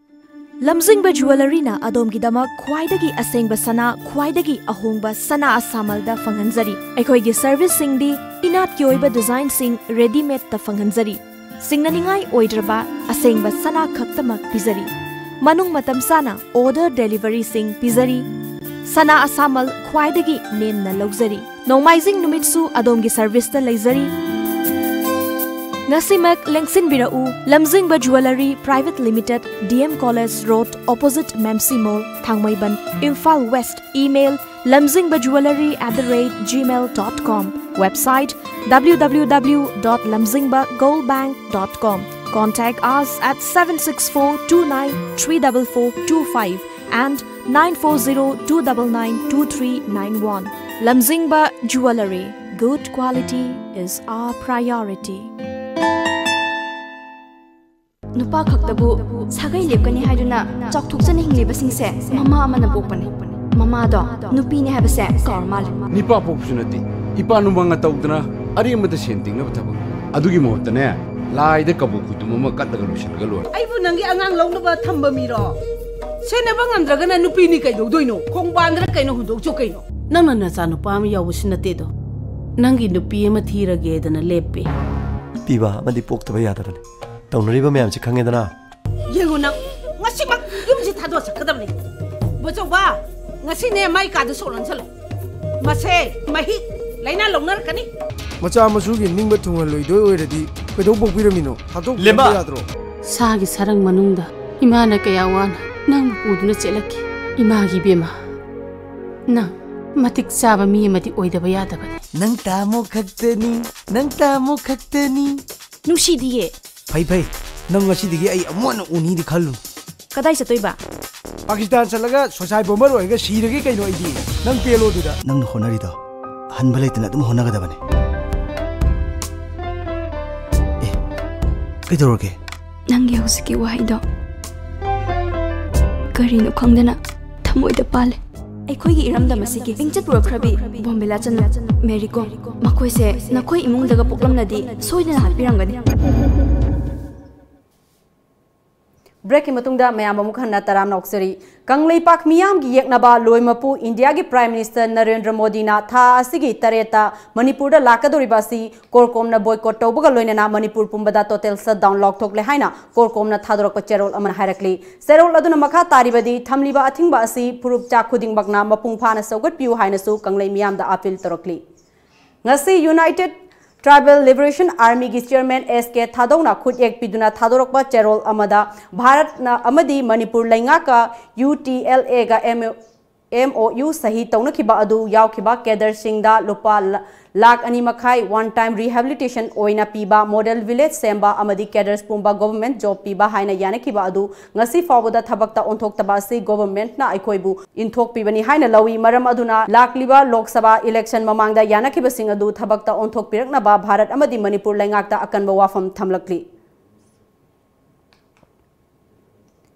ꯂꯝꯖꯤꯡꯕ ꯖꯨꯋꯦꯂꯔꯤꯅ ꯑꯗꯣꯝꯒꯤꯗꯃꯛ ꯈ꯭ꯋꯥꯏꯗꯒꯤ ꯑꯁꯦꯡꯕ ꯁꯅꯥ, ꯈ꯭ꯋꯥꯏꯗꯒꯤ ꯑꯍꯣꯡꯕ ꯁꯅꯥ ꯑꯁꯥꯃꯜꯗ ꯐꯪꯍꯟꯖꯔꯤ꯫ ꯑꯩꯈꯣꯏꯒꯤ serviceꯁꯤꯡꯗꯤ ꯏꯅꯥꯠꯀꯤ ꯑꯣꯏꯕ designꯁꯤꯡ readymadeꯇ ꯐꯪꯍꯟꯖꯔꯤ꯫ ꯁꯤꯡꯅꯅꯤꯡꯉꯥꯏ ꯑꯣꯏꯗ꯭ꯔꯕ ꯑꯁꯦꯡꯕ ꯁꯅꯥ ꯈꯛꯇꯃꯛ ꯄꯤꯖꯔꯤ꯫ ꯃꯅꯨꯡ ꯃꯇꯝ ꯆꯥꯅ order deliveryꯁꯤꯡ ꯄꯤꯖꯔꯤ꯫ ꯁꯅꯥ ꯑꯁꯥꯃꯜ ꯈ꯭ꯋꯥꯏꯗꯒꯤ ꯅꯦꯝꯅ ꯂꯧꯖꯔꯤ꯫ ꯅꯣꯡꯃꯥꯏꯖꯤꯡ ꯅꯨꯃꯤꯠꯁꯨ ꯑꯗꯣꯝꯒꯤ serviceꯇ ꯂꯩꯖꯔꯤ꯫ ꯉꯁꯤꯃꯛ ꯂꯦꯡꯁꯤꯟꯕꯤꯔꯛꯎ, Lamjingba jewellery private limited, D M college road, opposite ꯃꯦꯝꯁꯤ mall, Thangmeiband, Imphal west. Email: lamjingbajewellery at the rate gmail dot com. Website: www dot lamjingba gold bank dot com. Contact us at seven six four two nine three double four two five and nine four zero two double nine two three nine one. Lamjingba Jewellery. Good quality is our priority. ꯅꯨꯄꯥ ꯈꯛꯇꯕꯨ ꯁꯥꯒꯩ ꯂꯦꯞꯀꯅꯤ ꯍꯥꯏꯗꯨꯅ ꯆꯥꯎꯊꯣꯛꯆꯅ ꯍꯤꯡꯂꯤꯕꯁꯤꯡꯁꯦ ꯃꯃꯥ ꯑꯃꯅ ꯄꯣꯛꯄꯅꯤ꯫ ꯃꯃꯥꯗꯣ ꯅꯨꯄꯤꯅꯤ ꯍꯥꯏꯕꯁꯦ ꯀꯥꯎꯔ ꯃꯥꯜꯂꯦ꯫ ꯅꯤꯄꯥ ꯄꯣꯛꯄꯁꯨ ꯅꯠꯇꯦ, ꯏꯄꯥ ꯅꯨꯡꯕꯪꯒ ꯇꯧꯗꯅ ꯑꯔꯦꯝꯕꯗ ꯁꯦꯟ ꯇꯤꯡꯅꯕ ꯊꯕꯛ꯫ ꯑꯗꯨꯒꯤ ꯃꯍꯨꯠꯇꯅꯦ, ꯂꯥꯏꯗ ꯀꯕꯣꯛ ꯈꯨꯗꯨꯝ ꯑꯃ ꯀꯠꯂꯒ ꯂꯣꯏꯁꯤꯜꯂꯒ ꯂꯣꯏꯔꯦ꯫ ꯑꯩꯕꯨ ꯅꯪꯒꯤ ꯑꯉꯥꯡ ꯂꯧꯅꯕ ꯊꯝꯕ ꯃꯤꯔꯣ? ꯁꯦꯟꯅꯕ ꯉꯝꯗ꯭ꯔꯒꯅ ꯅꯨꯄꯤꯅꯤ ꯀꯩꯗꯧꯗꯣꯏꯅꯣ? ꯈꯣꯡꯕꯥꯟꯗꯔ ꯀꯩꯅꯣ ꯍꯨꯟꯗꯣꯛꯆꯣ ꯀꯩꯅꯣ꯫ ꯅꯪꯅ ꯅꯆꯥꯅꯨꯄꯥ ꯑꯃ ꯌꯥꯎꯕꯁꯨ ꯅꯠꯇꯦꯗꯣ꯫ ꯅꯪꯒꯤ ꯅꯨꯄꯤ ꯑꯃ ꯊꯤꯔꯒꯦꯗꯅ ꯂꯦꯞꯄꯦ꯫ ꯄꯤꯕ ꯑꯃꯗꯤ ꯄꯣꯛꯇꯕ ꯌꯥꯗꯕꯅꯤ꯫ ꯇꯧꯅꯔꯤꯕ ꯃꯌꯥꯝꯁꯦ ꯈꯪꯉꯦꯗꯅ? ꯌꯦꯡꯉꯨ ꯅꯪ, ꯉꯁꯤꯃꯛ ꯌꯨꯝꯁꯤ ꯊꯥꯗꯣꯛꯑ ꯆꯠꯀꯗꯕꯅꯤ꯫ ꯕꯣꯆꯧꯕ, ꯉꯁꯤꯅꯦ ꯃꯥꯏ ꯀꯥꯗ ꯁꯣꯛ ꯂꯣꯟꯁꯜꯂꯨ꯫ ꯃꯁꯦ ꯃꯍꯤꯛ ꯂꯥꯏꯅꯥ ꯂꯧꯅꯔꯛꯀꯅꯤ꯫ ꯃꯆꯥ ꯃꯁꯨꯒꯤ ꯅꯤꯡꯕ ꯊꯨꯡꯍꯜꯂꯣꯏꯗꯣꯏ ꯑꯣꯏꯔꯗꯤ ꯀꯩꯗꯧ ꯄꯣꯛꯄꯤꯔꯝꯃꯤꯅꯣ? ꯊꯥꯗꯣꯛꯄꯤꯔꯝꯕ ꯂꯦꯝꯕ! ꯌꯥꯗ꯭ꯔꯣ? ꯁꯥꯒꯤ ꯁꯔꯪ ꯃꯅꯨꯡꯗ ꯏꯃꯥꯅ ꯀꯌꯥ ꯋꯥꯅ ꯅꯪꯕꯨ ꯄꯨꯗꯨꯅ ꯆꯦꯜꯂꯛꯈꯤ꯫ ꯏꯃꯥꯒꯤ ꯏꯕꯦꯝꯃ, ꯅꯪ ꯃꯇꯤꯛ ꯆꯥꯕ ꯃꯤ ꯑꯃꯗꯤ ꯑꯣꯏꯗꯕ ꯌꯥꯗꯕꯅꯤ꯫ ꯅꯪ ꯇꯥꯃꯣ ꯈꯛꯇꯅꯤ, ꯅꯪ ꯇꯥꯃꯣ ꯈꯛꯇꯅꯤ꯫ ꯅꯨꯡꯁꯤꯗꯤꯌꯦ꯫ ꯐꯩ ꯐꯩ, ꯅꯪ ꯉꯁꯤꯗꯒꯤ ꯑꯩ ꯑꯃꯨꯛ ꯍꯟꯅ ꯎꯅꯤꯗꯤ ꯈꯜꯂꯨ꯫ ꯀꯗꯥꯏ ꯆꯠꯇꯣꯏꯕ? ꯄꯥꯀꯤꯁꯇꯥꯟ ꯆꯠꯂꯒ ꯁꯣꯁꯥꯏ ꯕꯣꯝꯕꯔ ꯑꯣꯏꯔꯒ ꯁꯤꯔꯒꯦ ꯀꯩꯅꯣ ꯑꯩꯗꯤ꯫ ꯅꯪ ꯄꯦꯜꯂꯣ ꯑꯗꯨꯗ꯫ ꯅꯪꯅ ꯍꯣꯠꯅꯔꯤꯗꯣ ꯍꯟꯕ ꯂꯩꯇꯅ ꯑꯗꯨꯝ ꯍꯣꯠꯅꯒꯗꯕꯅꯤ꯫ ꯑꯦ, ꯀꯩꯗꯧꯔꯒꯦ? ꯅꯪꯒꯤ ꯍꯧꯖꯤꯛꯀꯤ ꯋꯥꯍꯩꯗꯣ ꯀꯔꯤꯅꯣ ꯈꯪꯗꯅ ꯊꯃꯣꯏꯗ ꯄꯥꯜꯂꯦ꯫ ꯑꯩꯈꯣꯏꯒꯤ ꯏꯔꯝꯗꯝ ꯑꯁꯤꯒꯤ ꯃꯤꯡꯆꯠ ꯄꯨꯔꯛꯈ꯭ꯔꯕꯤ ꯕꯣꯝꯕꯤꯂꯥ ꯆꯅꯨ, ꯃꯦꯔꯤ ꯀꯣꯝ, ꯃꯈꯣꯏꯁꯦ ꯅꯈꯣꯏ ꯏꯃꯨꯡꯗꯒ ꯄꯣꯛꯂꯝꯂꯗꯤ ꯁꯣꯏꯗꯅ ꯍꯥꯠꯄꯤꯔꯝꯒꯅꯤ꯫ ꯕ꯭ꯔꯦꯛꯀꯤ ꯃꯇꯨꯡꯗ ꯃꯌꯥꯝ ꯑꯃꯨꯛ ꯍꯟꯅ ꯇꯔꯥꯝꯅ ꯑꯣꯛꯆꯔꯤ꯫ ꯀꯪꯂꯩꯄꯥꯛ ꯃꯤꯌꯥꯝꯒꯤ ꯌꯦꯛꯅꯕ ꯂꯣꯏ ꯃꯄꯨ ꯏꯟꯗꯤꯌꯥꯒꯤ ꯄ꯭ꯔꯥꯏꯝ ꯃꯤꯅꯤꯁꯇꯔ ꯅꯔꯦꯟꯗ꯭ꯔ ꯃꯣꯗꯤꯅ ꯊꯥ ꯑꯁꯤꯒꯤ ꯇꯔꯦꯠꯇ ꯃꯅꯤꯄꯨꯔꯗ ꯂꯥꯛꯀꯗꯧꯔꯤꯕ ꯑꯁꯤ ꯀꯣꯔꯀꯣꯝꯅ ꯕꯣꯏꯀꯣꯠ ꯇꯧꯕꯒ ꯂꯣꯏꯅꯅ ꯃꯅꯤꯄꯨꯔ ꯄꯨꯝꯕꯗ ꯇꯣꯇꯦꯜ ꯁꯠꯗꯥꯎꯟ ꯂꯥꯎꯊꯣꯛꯂꯦ ꯍꯥꯏꯅ ꯀꯣꯔꯀꯣꯝꯅ ꯊꯥꯗꯣꯔꯛꯄ ꯆꯦꯔꯣꯜ ꯑꯃꯅ ꯍꯥꯏꯔꯛꯂꯤ꯫ ꯆꯦꯔꯣꯜ ꯑꯗꯨꯅ ꯃꯈꯥ ꯇꯥꯔꯤꯕꯗꯤ, ꯊꯝꯂꯤꯕ ꯑꯊꯤꯡꯕ ꯑꯁꯤ ꯐꯨꯔꯨꯞ ꯆꯥ ꯈꯨꯗꯤꯡꯃꯛꯅ ꯃꯄꯨꯡ ꯐꯥꯅ ꯁꯧꯒꯠꯄꯤꯌꯨ ꯍꯥꯏꯅꯁꯨ ꯀꯪꯂꯩ ꯃꯤꯌꯥꯝꯗ ꯑꯥꯄꯤꯜ ꯇꯧꯔꯛꯂꯤ꯫ ꯉꯁꯤ United Tribal Liberation Armyꯒꯤ ꯆꯤꯌꯔꯃꯦꯟ ꯑꯦꯁ ꯀꯦ ꯊꯥꯗꯧꯅ ꯈꯨꯠꯌꯦꯛ ꯄꯤꯗꯨꯅ ꯊꯥꯗꯣꯔꯛꯄ ꯆꯦꯔꯣꯜ ꯑꯃꯗ ꯚꯥꯔꯠꯅ ꯑꯃꯗꯤ ꯃꯅꯤꯄꯨꯔ ꯂꯩꯉꯥꯛꯀ ꯌꯨ ꯇꯤ ꯑꯦꯜ ꯑꯦꯒ ꯑꯦꯝ ꯑꯣ ꯌꯨ ꯁꯍꯤ ꯇꯧꯅꯈꯤꯕ ꯑꯗꯨ ꯌꯥꯎꯈꯤꯕ ꯀꯦꯗꯔꯁꯤꯡꯗ ꯂꯨꯄꯥ ꯂꯥ-, ꯂꯥꯈ ꯑꯅꯤ ꯃꯈꯥꯏ one time rehabilitation ꯑꯣꯏꯅ ꯄꯤꯕ, ꯃꯣꯗꯦꯜ ꯚꯤꯂꯦꯖ ꯁꯦꯝꯕ ꯑꯃꯗꯤ ꯀꯦꯗꯔꯁ ꯄꯨꯝꯕ ꯒꯣꯚꯔꯟꯃꯦꯟꯠ ꯖꯣꯕ ꯄꯤꯕ ꯍꯥꯏꯅ ꯌꯥꯅꯈꯤꯕ ꯑꯗꯨ ꯉꯁꯤ ꯐꯥꯎꯕꯗ ꯊꯕꯛꯇ ꯑꯣꯟꯊꯣꯛꯇꯕ ꯑꯁꯤ ꯒꯣꯚꯔꯟꯃꯦꯟꯠꯅ ꯑꯩꯈꯣꯏꯕꯨ ꯏꯟꯊꯣꯛꯄꯤꯕꯅꯤ ꯍꯥꯏꯅ ꯂꯧꯏ꯫ ꯃꯔꯝ ꯑꯗꯨꯅ ꯂꯥꯛꯂꯤꯕ ꯂꯣꯛ ꯁꯚꯥ ꯏꯂꯦꯛꯁꯟ ꯃꯃꯥꯡꯗ ꯌꯥꯅꯈꯤꯕꯁꯤꯡ ꯑꯗꯨ ꯊꯕꯛꯇ ꯑꯣꯟꯊꯣꯛꯄꯤꯔꯛꯅꯕ ꯚꯥꯔꯠ ꯑꯃꯗꯤ ꯃꯅꯤꯄꯨꯔ ꯂꯩꯉꯥꯛꯇ ꯑꯀꯟꯕ ꯋꯥꯐꯝ ꯊꯝꯂꯛꯂꯤ꯫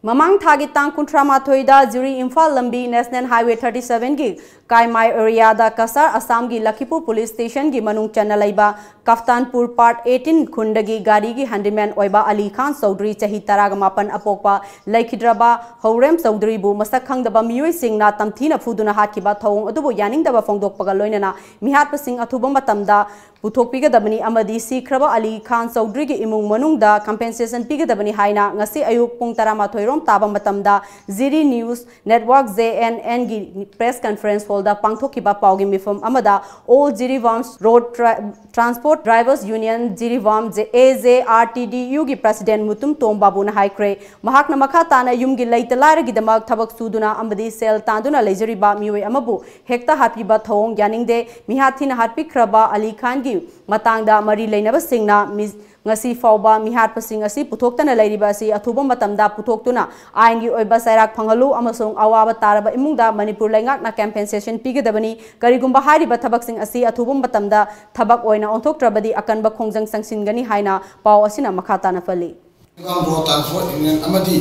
ꯃꯃꯥꯡ ꯊꯥꯒꯤ ꯇꯥꯡ ꯀꯨꯟꯊ꯭ꯔꯥ ꯃꯥꯊꯣꯏꯗ ꯖꯤꯔꯤ ꯏꯝꯐꯥꯜ ꯂꯝꯕꯤ National Highway thirty sevenꯒꯤ ꯀꯥꯏꯃꯥꯏ ꯑꯦꯔꯤꯌꯥꯗ ꯀꯁꯥꯔ ꯑꯁꯥꯝꯒꯤ ꯂꯈꯤꯄꯨꯔ ꯄꯨꯂꯤꯁ ꯁ꯭ꯇꯦꯁꯟꯒꯤ ꯃꯅꯨꯡ ꯆꯟꯅ ꯂꯩꯕ ꯀꯐꯇꯥꯟꯄꯨꯔ ꯄꯥꯔꯠ eighteen ꯈꯨꯟꯗꯒꯤ ꯒꯥꯔꯤꯒꯤ ꯍꯦꯟꯗꯤꯃꯦꯟ ꯑꯣꯏꯕ ꯑꯂꯤ ꯈꯥꯟ ꯆꯧꯗ꯭ꯔꯤ, ꯆꯍꯤ ꯇꯔꯥꯒ ꯃꯥꯄꯟ ꯑꯄꯣꯛꯄ, ꯂꯩꯈꯤꯗ꯭ꯔꯕ ꯍꯧꯔꯦꯝ ꯆꯧꯗ꯭ꯔꯤꯕꯨ ꯃꯁꯛ ꯈꯪꯗꯕ ꯃꯤꯑꯣꯏꯁꯤꯡꯅ ꯇꯝꯊꯤꯅ ꯐꯨꯗꯨꯅ ꯍꯥꯠꯈꯤꯕ ꯊꯧꯑꯣꯡ ꯑꯗꯨꯕꯨ ꯌꯥꯅꯤꯡꯗꯕ ꯐꯣꯡꯗꯣꯛꯄꯒ ꯂꯣꯏꯅꯅ ꯃꯤꯍꯥꯠꯄꯁꯤꯡ ꯑꯊꯨꯕ ꯃꯇꯝꯗ ꯄꯨꯊꯣꯛꯄꯤꯒꯗꯕꯅꯤ ꯑꯃꯗꯤ ꯁꯤꯈ꯭ꯔꯕ ꯑꯂꯤ ꯈꯥꯟ ꯆꯧꯗ꯭ꯔꯤꯒꯤ ꯏꯃꯨꯡ ꯃꯅꯨꯡꯗ compensation ꯄꯤꯒꯗꯕꯅꯤ ꯍꯥꯏꯅ ꯉꯁꯤ ꯑꯌꯨꯛ ꯄꯨꯡ ꯇꯔꯥꯃꯥꯊꯣꯏ ꯔꯣꯝ ꯇꯥꯕ ꯃꯇꯝꯗ Jiri news network, J N ꯑꯦꯟꯒꯤ ꯄ꯭ꯔꯦꯁ ꯀꯟꯐꯔꯦꯟꯁ ꯍꯣꯜꯗ ꯄꯥꯡꯊꯣꯛꯈꯤꯕ ꯄꯥꯎꯒꯤ ꯃꯤꯐꯝ ꯑꯃꯗ All Jiribam Road Tra-, Transport Drivers Union Jiribam, ꯑꯦ ꯖꯦ ꯑꯥꯔ ꯇꯤ ꯗꯤ ꯌꯨꯒꯤ ꯄ꯭ꯔꯁꯤꯗꯦꯟ ꯃꯨꯇꯨꯝ ꯇꯣꯝ ꯕꯥꯕꯨꯅ ꯍꯥꯏꯈ꯭ꯔꯦ꯫ ꯃꯍꯥꯛꯅ ꯃꯈꯥ ꯇꯥꯅ ꯌꯨꯝꯒꯤ ꯂꯩꯇ ꯂꯥꯏꯔꯒꯤꯗꯃꯛ ꯊꯕꯛ ꯁꯨꯗꯨꯅ ꯑꯃꯗꯤ ꯁꯦꯜ ꯇꯥꯟꯗꯨꯅ ꯂꯩꯖꯔꯤꯕ ꯃꯤꯑꯣꯏ ꯑꯃꯕꯨ ꯍꯦꯛꯇ ꯍꯥꯠꯄꯤꯕ ꯊꯧꯑꯣꯡ ꯌꯥꯅꯤꯡꯗꯦ꯫ ꯃꯤꯍꯥꯠ ꯊꯤꯅ ꯍꯥꯠꯄꯤꯈ꯭ꯔꯕ ꯑꯂꯤ ꯈꯥꯟꯒꯤ ꯃꯇꯥꯡꯗ ꯃꯔꯤ ꯂꯩꯅꯕꯁꯤꯡꯅ ꯃꯤ-, ꯉꯁꯤ ꯐꯥꯎꯕ ꯃꯤꯍꯥꯠꯄꯁꯤꯡ ꯑꯁꯤ ꯄꯨꯊꯣꯛꯇꯅ ꯂꯩꯔꯤꯕ ꯑꯁꯤ ꯑꯊꯨꯕ ꯃꯇꯝꯗ ꯄꯨꯊꯣꯛꯇꯨꯅ ꯑꯥꯏꯟꯒꯤ ꯑꯣꯏꯕ ꯆꯩꯔꯥꯛ ꯐꯪꯍꯜꯂꯨ ꯑꯃꯁꯨꯡ ꯑꯋꯥꯕ ꯇꯥꯔꯕ ꯏꯃꯨꯡꯗ ꯃꯅꯤꯄꯨꯔ ꯂꯩꯉꯥꯛꯅ ꯀꯝꯄꯦꯟꯁꯦꯁꯟ ꯄꯤꯒꯗꯕꯅꯤ꯫ ꯀꯔꯤꯒꯨꯝꯕ ꯍꯥꯏꯔꯤꯕ ꯊꯕꯛꯁꯤꯡ ꯑꯁꯤ ꯑꯊꯨꯕ ꯃꯇꯝꯗ ꯊꯕꯛ ꯑꯣꯏꯅ ꯑꯣꯟꯊꯣꯛꯇ꯭ꯔꯕꯗꯤ ꯑꯀꯟꯕ ꯈꯣꯡꯖꯪ ꯆꯪꯁꯤꯟꯒꯅꯤ ꯍꯥꯏꯅ ꯄꯥꯎ ꯑꯁꯤꯅ ꯃꯈꯥ ꯇꯥꯅ ꯄꯜꯂꯤ꯫ ꯔꯣꯗ ꯇ꯭ꯔꯥꯟꯁꯄꯣꯔꯠ ꯌꯨꯅꯤꯌꯟ ꯑꯃꯗꯤ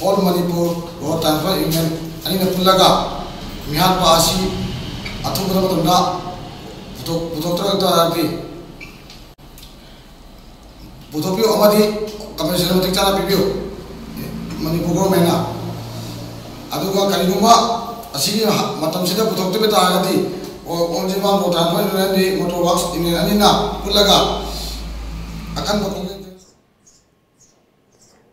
all Manipur road transport union ꯑꯅꯤꯅ ꯄꯨꯜꯂꯒ ꯃꯤꯍꯥꯠꯄ ꯑꯁꯤ ꯑꯊꯨꯕ ꯃꯇꯝꯗ ꯄꯨꯊꯣꯛ-, ꯄꯨꯊꯣꯛꯇ꯭ꯔꯕ ꯇꯥꯔꯒꯗꯤ ꯄꯨꯊꯣꯛꯄꯤꯌꯨ ꯑꯃꯗꯤ ꯀꯝꯄꯦꯟꯁꯦꯁꯟ ꯃꯇꯤꯛ ꯆꯥꯅ ꯄꯤꯕꯤꯌꯨ ꯃꯅꯤꯄꯨꯔ ꯒꯣꯔꯃꯦꯟꯅ꯫ ꯑꯗꯨꯒ ꯀꯔꯤꯒꯨꯝꯕ ꯑꯁꯤꯒꯤ ꯃꯇꯝꯁꯤꯗ ꯄꯨꯊꯣꯛꯇꯕ ꯇꯥꯔꯒꯗꯤ ꯑꯣ-, all Jiribam road transport union ꯑꯃꯗꯤ ꯃꯣꯇꯣꯔ ꯋꯥꯔꯛꯁ ꯌꯨꯅꯤꯌꯟ ꯑꯅꯤꯅ ꯄꯨꯜꯂꯒ ꯑꯀꯟꯕ ꯈꯣꯡꯖꯪ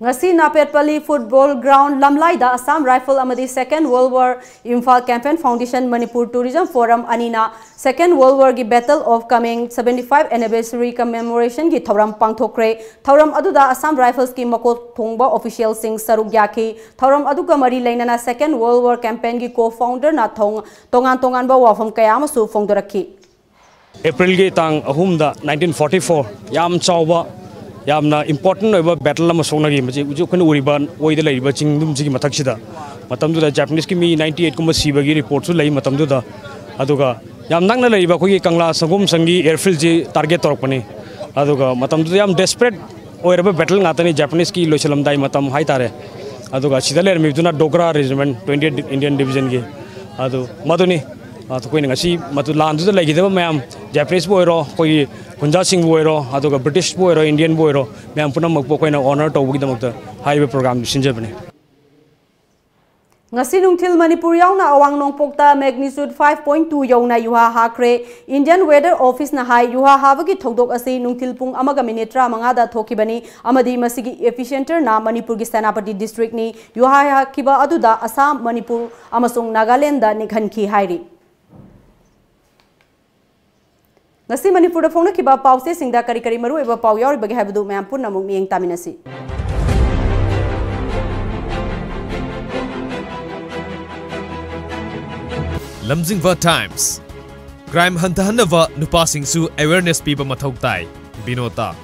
ꯉꯁꯤ ꯅꯥꯄꯦꯠꯄꯜꯂꯤ ꯐꯨꯠꯕꯣꯜ ꯒ꯭ꯔꯥꯎꯟ ꯂꯝꯂꯥꯏꯗ ꯑꯁꯥꯝ ꯔꯥꯏꯐꯜ ꯑꯃꯗꯤ Second World War Imphal Campaign Foundation Manipur Tourism Forum ꯑꯅꯤꯅ Second World Warꯒꯤ Battle of Kameng seventy five Anniversary Commemorationꯒꯤ ꯊꯧꯔꯝ ꯄꯥꯡꯊꯣꯛꯈ꯭ꯔꯦ꯫ ꯊꯧꯔꯝ ꯑꯗꯨꯗ ꯑꯁꯥꯝ ꯔꯥꯏꯐꯜꯁꯀꯤ ꯃꯀꯣꯛ ꯊꯣꯡꯕ ꯑꯣꯐꯤꯁꯤꯌꯦꯜꯁꯤꯡ ꯁꯔꯨꯛ ꯌꯥꯈꯤ꯫ ꯊꯧꯔꯝ ꯑꯗꯨꯒ ꯃꯔꯤ ꯂꯩꯅꯅ Second World War Campaignꯒꯤ ꯀꯣ ꯐꯥꯎꯟꯗꯔꯅ ꯊꯣꯡ-, ꯇꯣꯉꯥꯟ ꯇꯣꯉꯥꯟꯕ ꯋꯥꯐꯝ ꯀꯌꯥ ꯑꯃꯁꯨ ꯐꯣꯡꯗꯣꯔꯛꯈꯤ꯫ ꯑꯦꯄ꯭ꯔꯤꯜꯒꯤ ꯇꯥꯡ ꯑꯍꯨꯝꯗ nineteen forty four ꯌꯥꯝ ꯆꯥꯎꯕ, ꯌꯥꯝꯅ ꯏꯝꯄꯣꯔꯇꯦꯟ ꯑꯣꯏꯕ ꯕꯦꯇꯜ ꯑꯃ ꯁꯣꯛꯅꯈꯤ꯫ ꯃꯁꯤ ꯍꯧꯖꯤꯛ ꯑꯩꯈꯣꯏꯅ ꯎꯔꯤꯕ ꯑꯣꯏꯗ ꯂꯩꯔꯤꯕ ꯆꯤꯡꯗꯨꯝꯁꯤꯒꯤ ꯃꯊꯛꯁꯤꯗ꯫ ꯃꯇꯝꯗꯨꯗ ꯖꯥꯄꯅꯤꯁꯀꯤ ꯃꯤ ninety eight ꯀꯨꯝꯕ ꯁꯤꯕꯒꯤ ꯔꯤꯄꯣꯔꯠꯁꯨ ꯂꯩ ꯃꯇꯝꯗꯨꯗ꯫ ꯑꯗꯨꯒ ꯌꯥꯝ ꯅꯛꯅ ꯂꯩꯔꯤꯕ ꯑꯩꯈꯣꯏꯒꯤ ꯀꯪꯂꯥ ꯁꯪꯒꯣꯝ ꯁꯪꯒꯤ ꯑꯦꯌꯔꯐꯤꯜꯁꯤ ꯇꯥꯔꯒꯦꯠ ꯇꯧꯔꯛꯄꯅꯤ꯫ ꯑꯗꯨꯒ ꯃꯇꯝꯗꯨꯗ ꯌꯥꯝ ꯗꯦꯁꯄꯔꯦꯠ ꯑꯣꯏꯔꯕ ꯕꯦꯇꯜ ꯉꯥꯛꯇꯅꯤ, ꯖꯥꯄꯅꯤꯁꯀꯤ ꯂꯣꯏꯁꯤꯜꯂꯝꯗꯥꯏ ꯃꯇꯝ ꯍꯥꯏꯇꯥꯔꯦ꯫ ꯑꯗꯨꯒ ꯁꯤꯗ ꯂꯩꯔꯝꯃꯤꯕꯗꯨꯅ ꯗꯣꯒ꯭ꯔꯥ ꯔꯦꯖꯤꯃꯦꯟ, twenty eight Indian Divisionꯒꯤ꯫ ꯑꯗꯨ ꯃꯗꯨꯅꯤ, ꯑꯩꯈꯣꯏꯅ ꯉꯁꯤ ꯃꯗꯨ ꯂꯥꯟꯗꯨꯗ ꯂꯩꯈꯤꯗꯕ ꯃꯌꯥꯝ, ꯖꯥꯄꯅꯤꯁꯕꯨ ꯑꯣꯏꯔꯣ, ꯑꯩꯈꯣꯏꯒꯤ ꯈꯨꯟꯖꯥꯁꯤꯡꯕꯨ ꯑꯣꯏꯔꯣ, ꯑꯗꯨꯒ ꯕ꯭ꯔꯤꯇꯤꯁꯄꯨ ꯑꯣꯏꯔꯣ, ꯏꯟꯗꯤꯌꯟꯕꯨ ꯑꯣꯏꯔꯣ, ꯃꯌꯥꯝ ꯄꯨꯝꯅꯃꯛꯄꯨ ꯑꯩꯈꯣꯏꯅ ꯑꯣꯅꯔ ꯇꯧꯕꯒꯤꯗꯃꯛꯇ ꯍꯥꯏꯔꯤꯕ ꯄ꯭ꯔꯣꯒ꯭ꯔꯥꯝꯗꯨ ꯁꯤꯟꯖꯕꯅꯤ꯫ ꯉꯁꯤ ꯅꯨꯡꯊꯤꯜ ꯃꯅꯤꯄꯨꯔ ꯌꯥꯎꯅ ꯑꯋꯥꯡ ꯅꯣꯡꯄꯣꯛꯇ magnitude five point two ꯌꯧꯅ ꯌꯨꯍꯥ ꯍꯥꯈ꯭ꯔꯦ꯫ Indian Weather Officeꯅ ꯍꯥꯏ, ꯌꯨꯍꯥ ꯍꯥꯕꯒꯤ ꯊꯧꯗꯣꯛ ꯑꯁꯤ ꯅꯨꯡꯊꯤꯜ ꯄꯨꯡ ꯑꯃꯒ ꯃꯤꯅꯤꯠ ꯇꯔꯥꯃꯉꯥꯗ ꯊꯣꯛꯈꯤꯕꯅꯤ ꯑꯃꯗꯤ ꯃꯁꯤꯒꯤ epicenterꯅ ꯃꯅꯤꯄꯨꯔꯒꯤ ꯁꯦꯅꯥꯄꯇꯤ districtꯅꯤ꯫ ꯌꯨꯍꯥ ꯍꯥꯈꯤꯕ ꯑꯗꯨꯗ ꯑꯁꯥꯝ, ꯃꯅꯤꯄꯨꯔ ꯑꯃꯁꯨꯡ ꯅꯥꯒꯥꯂꯦꯟꯗ ꯅꯤꯛꯍꯟꯈꯤ ꯍꯥꯏꯔꯤ꯫ ꯉꯁꯤ ꯃꯅꯤꯄꯨꯔꯗ ꯐꯣꯡꯅꯈꯤꯕ ꯄꯥꯎꯆꯦꯁꯤꯡꯗ ꯀꯔꯤ ꯀꯔꯤ ꯃꯔꯨꯑꯣꯏꯕ ꯄꯥꯎ ꯌꯥꯎꯔꯤꯕꯒꯦ ꯍꯥꯏꯕꯗꯨ ꯃꯌꯥꯝ ꯄꯨꯟꯅ ꯑꯃꯨꯛ ꯃꯤꯠꯌꯦꯡ ꯇꯥꯃꯤꯟꯅꯁꯤ꯫ ꯂꯝꯖꯤꯡꯕ Times꯫ Crime ꯍꯟꯊꯍꯟꯅꯕ ꯅꯨꯄꯥꯁꯤꯡꯁꯨ awareness ꯄꯤꯕ ꯃꯊꯧ ꯇꯥꯏ꯫ ꯕꯤꯅꯣꯇꯥ꯫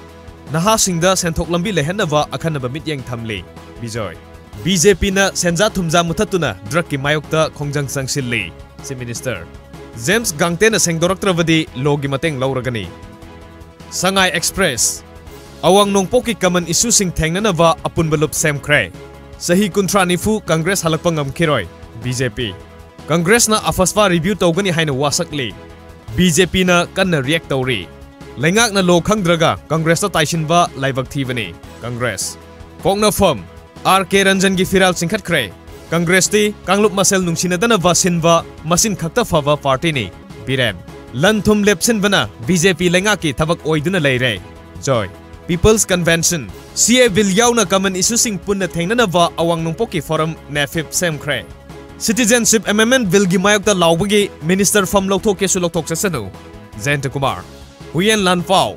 ꯅꯍꯥꯁꯤꯡꯗ ꯁꯦꯟꯊꯣꯛ ꯂꯝꯕꯤ ꯂꯩꯍꯟꯅꯕ ꯑꯈꯟꯅꯕ ꯃꯤꯠꯌꯦꯡ ꯊꯝꯂꯤ꯫ ꯕꯤꯖꯣꯏ꯫ BJPꯅ ꯁꯦꯟꯖꯥ ꯊꯨꯝꯖꯥ ꯃꯨꯊꯠꯇꯨꯅ drugꯀꯤ ꯃꯥꯌꯣꯛꯇ ꯈꯣꯡꯖꯪ ꯆꯪꯁꯤꯜꯂꯤ꯫ Chief Minister꯫ James ꯒꯥꯡꯇꯦꯅ ꯁꯦꯡꯗꯣꯔꯛꯇ꯭ꯔꯕꯗꯤ lawꯒꯤ ꯃꯇꯦꯡ ꯂꯧꯔꯒꯅꯤ꯫ ꯁꯉꯥꯏ Express꯫ ꯑꯋꯥꯡ ꯅꯣꯡꯄꯣꯛꯀꯤ common issueꯁꯤꯡ ꯊꯦꯡꯅꯅꯕ ꯑꯄꯨꯟꯕ ꯂꯨꯞ ꯁꯦꯝꯈ꯭ꯔꯦ꯫ ꯆꯍꯤ ꯀꯨꯟꯊ꯭ꯔꯥ ꯅꯤꯐꯨ Congress ꯍꯜꯂꯛꯄ ꯉꯝꯈꯤꯔꯣꯏ꯫ BJP꯫ Congressꯅ AFSPA review ꯇꯧꯒꯅꯤ ꯍꯥꯏꯅ ꯋꯥꯁꯛꯂꯤ꯫ BJPꯅ ꯀꯟꯅ react ꯇꯧꯔꯤ꯫ ꯂꯩꯉꯥꯛꯅ law ꯈꯪꯗ꯭ꯔꯒ Congressꯇ ꯇꯥꯏꯁꯤꯟꯕ ꯂꯥꯏꯕꯛ ꯊꯤꯕꯅꯤ꯫ Congress꯫ ꯄꯣꯛꯅꯐꯝ꯫ R K ꯔꯟꯖꯟꯒꯤ ꯐꯤꯔꯥꯜ ꯆꯤꯡꯈꯠꯈ꯭ꯔꯦ꯫ Congressꯇꯤ ꯀꯥꯡꯂꯨꯞ ꯃꯁꯦꯜ ꯅꯨꯡꯁꯤꯅꯗꯅꯕ ꯁꯤꯟꯕ ꯃꯆꯤꯟ ꯈꯛꯇ ꯐꯕ partyꯅꯤ꯫ ꯕꯤꯔꯦꯟ꯫ ꯂꯟ ꯊꯨꯝ ꯂꯦꯞꯁꯤꯟꯕꯅ BJP ꯂꯩꯉꯥꯛꯀꯤ ꯊꯕꯛ ꯑꯣꯏꯗꯨꯅ ꯂꯩꯔꯦ꯫ ꯖꯣꯏ꯫ People's Convention꯫ CAA bill ꯌꯥꯎꯅ common issueꯁꯤꯡ ꯄꯨꯟꯅ ꯊꯦꯡꯅꯅꯕ ꯑꯋꯥꯡ ꯅꯣꯡꯄꯣꯛꯀꯤ forum NAFIP ꯁꯦꯝꯈ꯭ꯔꯦ꯫ Citizenship Amendment Billꯒꯤ ꯃꯥꯌꯣꯛꯇ ꯂꯥꯎꯕꯒꯤ minister ꯐꯝ ꯂꯧꯊꯣꯛꯀꯦꯁꯨ ꯂꯧꯊꯣꯛꯆꯁꯅꯨ꯫ ꯖꯌꯟꯇ ꯀꯨꯃꯥꯔ꯫ ꯍꯨꯌꯦꯟ ꯂꯥꯟꯐꯥꯎ꯫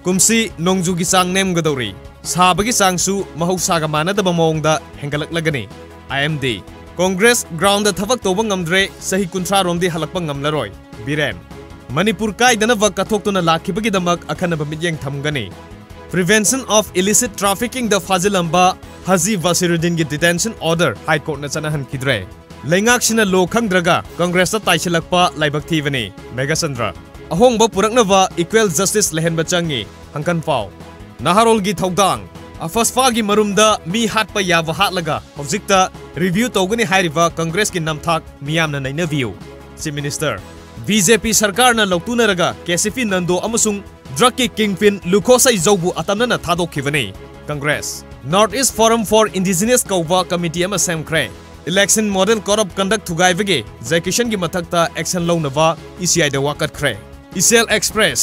ꯀꯨꯝꯁꯤ ꯅꯣꯡꯖꯨꯒꯤ ꯆꯥꯡ ꯅꯦꯝꯒꯗꯧꯔꯤ꯫ ꯁꯥꯕꯒꯤ ꯆꯥꯡꯁꯨ ꯃꯍꯧꯁꯥꯒ ꯃꯥꯟꯅꯗꯕ ꯃꯑꯣꯡꯗ ꯍꯦꯟꯒꯠꯂꯛꯂꯒꯅꯤ꯫ IMD꯫ Congress groundꯗ ꯊꯕꯛ ꯇꯧꯕ ꯉꯝꯗ꯭ꯔꯦ, ꯆꯍꯤ ꯀꯨꯟꯊ꯭ꯔꯥ ꯔꯣꯝꯗꯤ ꯍꯜꯂꯛꯄ ꯉꯝꯂꯔꯣꯏ꯫ ꯕꯤꯔꯦꯟ꯫ ꯃꯅꯤꯄꯨꯔ ꯀꯥꯏꯗꯅꯕ ꯀꯠꯊꯣꯛꯇꯨꯅ ꯂꯥꯛꯈꯤꯕꯒꯤꯗꯃꯛ ꯑꯈꯟꯅꯕ ꯃꯤꯠꯌꯦꯡ ꯊꯝꯒꯅꯤ꯫ Prevention of Illicit Traffickingꯗ ꯐꯥꯖꯤꯜꯂꯝꯕ ꯍꯥꯖꯤ ꯕꯁꯤꯔꯨꯗꯤꯟꯒꯤ detention order High Courtꯅ ꯆꯠꯅꯍꯟꯈꯤꯗ꯭ꯔꯦ꯫ ꯂꯩꯉꯥꯛꯁꯤꯅ law ꯈꯪꯗ꯭ꯔꯒ Congressꯇ ꯇꯥꯏꯁꯤꯜꯂꯛꯄ ꯂꯥꯏꯕꯛ ꯊꯤꯕꯅꯤ꯫ ꯃꯦꯘꯆꯟꯗ꯭ꯔ꯫ ꯑꯍꯣꯡꯕ ꯄꯨꯔꯛꯅꯕ equal justice ꯂꯩꯍꯟꯕ ꯆꯪꯉꯤ꯫ ꯍꯪꯀꯟ ꯄꯥꯎ꯫ ꯅꯍꯥꯔꯣꯜꯒꯤ ꯊꯧꯗꯥꯡ꯫ AFSPAꯒꯤ ꯃꯔꯨꯝꯗ ꯃꯤ ꯍꯥꯠꯄ ꯌꯥꯕ ꯍꯥꯠꯂꯒ ꯍꯧꯖꯤꯛꯇ review ꯇꯧꯒꯅꯤ ꯍꯥꯏꯔꯤꯕ Congressꯀꯤ ꯅꯝꯊꯥꯛ ꯃꯤꯌꯥꯝꯅ ꯅꯩꯅꯕꯤꯌꯨ꯫ Chief Minister꯫ BJP ꯁꯔꯀꯥꯔꯅ ꯂꯧꯇꯨꯅꯔꯒ KCP ꯅꯟꯗꯣ ꯑꯃꯁꯨꯡ drugꯀꯤ kingpin ꯂꯨꯈꯣꯁꯩ ꯖꯧꯕꯨ ꯑꯇꯝꯅꯅ ꯊꯥꯗꯣꯛꯈꯤꯕꯅꯤ꯫ Congress꯫ North East Forum for Indigenous ꯀꯧꯕ committee ꯑꯃ ꯁꯦꯝꯈ꯭ꯔꯦ꯫ Election model code of conduct ꯊꯨꯒꯥꯏꯕꯒꯤ ꯖꯦꯀꯤꯁꯟꯒꯤ ꯃꯊꯛꯇ action ꯂꯧꯅꯕ ECIꯗ ꯋꯥꯀꯠꯈ꯭ꯔꯦ꯫ ꯏꯆꯦꯜ Express,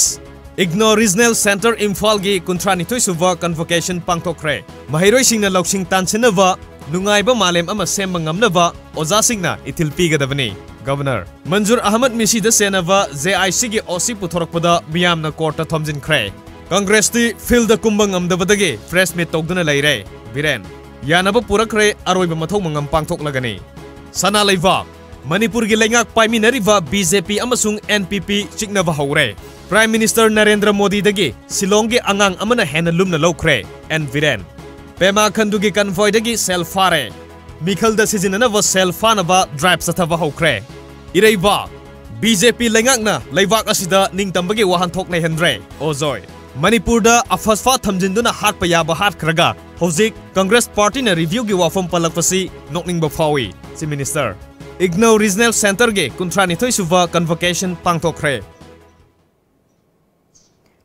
IGNOU Regional Centre ꯏꯝꯐꯥꯜꯒꯤ ꯀꯨꯟꯊ꯭ꯔꯥꯅꯤꯊꯣꯏ ꯁꯨꯕ convocation ꯄꯥꯡꯊꯣꯛꯈ꯭ꯔꯦ꯫ ꯃꯍꯩꯔꯣꯏꯁꯤꯡꯅ ꯂꯧꯁꯤꯡ ꯇꯥꯟꯁꯤꯟꯅꯕ, ꯅꯨꯡꯉꯥꯏꯕ ꯃꯥꯂꯦꯝ ꯑꯃ ꯁꯦꯝꯕ ꯉꯝꯅꯕ ꯑꯣꯖꯥꯁꯤꯡꯅ ꯏꯊꯤꯜ ꯄꯤꯒꯗꯕꯅꯤ꯫ Governor ꯃꯟꯖꯨꯔ ꯑꯍꯃꯗ ꯃꯤꯁꯤꯗ ꯆꯦꯟꯅꯕ JICꯒꯤ OC ꯄꯨꯊꯣꯔꯛꯄꯗ ꯃꯤꯌꯥꯝꯅ courtꯇ ꯊꯣꯝꯖꯤꯟꯈ꯭ꯔꯦ꯫ Congressꯇꯤ fieldꯗ ꯀꯨꯝꯕ ꯉꯝꯗꯕꯗꯒꯤ press meet ꯇꯧꯗꯨꯅ ꯂꯩꯔꯦ꯫ ꯕꯤꯔꯦꯟ ꯌꯥꯅꯕ ꯄꯨꯔꯛꯈ꯭ꯔꯦ, ꯑꯔꯣꯏꯕ ꯃꯊꯧ ꯃꯉꯝ ꯄꯥꯡꯊꯣꯛꯂꯒꯅꯤ꯫ ꯁꯅꯥ ꯂꯩꯕꯥꯛ, ꯃꯅꯤꯄꯨꯔꯒꯤ ꯂꯩꯉꯥꯛ ꯄꯥꯏꯃꯤꯟꯅꯔꯤꯕ BJP ꯑꯃꯁꯨꯡ NPP ꯆꯤꯛꯅꯕ ꯍꯧꯔꯦ꯫ Prime Minister ꯅꯔꯦꯟꯗ꯭ꯔ ꯃꯣꯗꯤꯗꯒꯤ ꯁꯤꯂꯣꯡꯒꯤ ꯑꯉꯥꯡ ꯑꯃꯅ ꯍꯦꯟꯅ ꯂꯨꯝꯅ ꯂꯧꯈ꯭ꯔꯦ꯫ ꯑꯦꯟ ꯕꯤꯔꯦꯟ꯫ ꯄꯦꯃꯥ ꯈꯟꯗꯨꯒꯤ convoyꯗꯒꯤ ꯁꯦꯜ ꯐꯥꯔꯦ꯫ ꯃꯤꯈꯜꯗ ꯁꯤꯖꯤꯟꯅꯅꯕ ꯁꯦꯜ ꯐꯥꯅꯕ drive ꯆꯠꯊꯕ ꯍꯧꯈ꯭ꯔꯦ꯫ ꯏꯔꯩꯕꯥꯛ, BJP ꯂꯩꯉꯥꯛꯅ ꯂꯩꯕꯥꯛ ꯑꯁꯤꯗ ꯅꯤꯡꯇꯝꯕꯒꯤ ꯋꯥꯍꯟꯊꯣꯛ ꯂꯩꯍꯟꯗ꯭ꯔꯦ꯫ ꯑꯣꯖꯣꯏ꯫ ꯃꯅꯤꯄꯨꯔꯗ ꯑꯐꯁꯐꯥ ꯊꯝꯖꯤꯟꯗꯨꯅ ꯍꯥꯠꯄ ꯌꯥꯕ ꯍꯥꯠꯈ꯭ꯔꯒ ꯍꯧꯖꯤꯛ Congress Partyꯅ reviewꯒꯤ ꯋꯥꯐꯝ ꯄꯜꯂꯛꯄꯁꯤ ꯅꯣꯛꯅꯤꯡꯕ ꯐꯥꯎꯏ꯫ Chief Minister꯫ IGNOU Regional Centreꯒꯤ ꯀꯨꯟꯊ꯭ꯔꯥꯅꯤꯊꯣꯏ ꯁꯨꯕ convocation ꯄꯥꯡꯊꯣꯛꯈ꯭ꯔꯦ꯫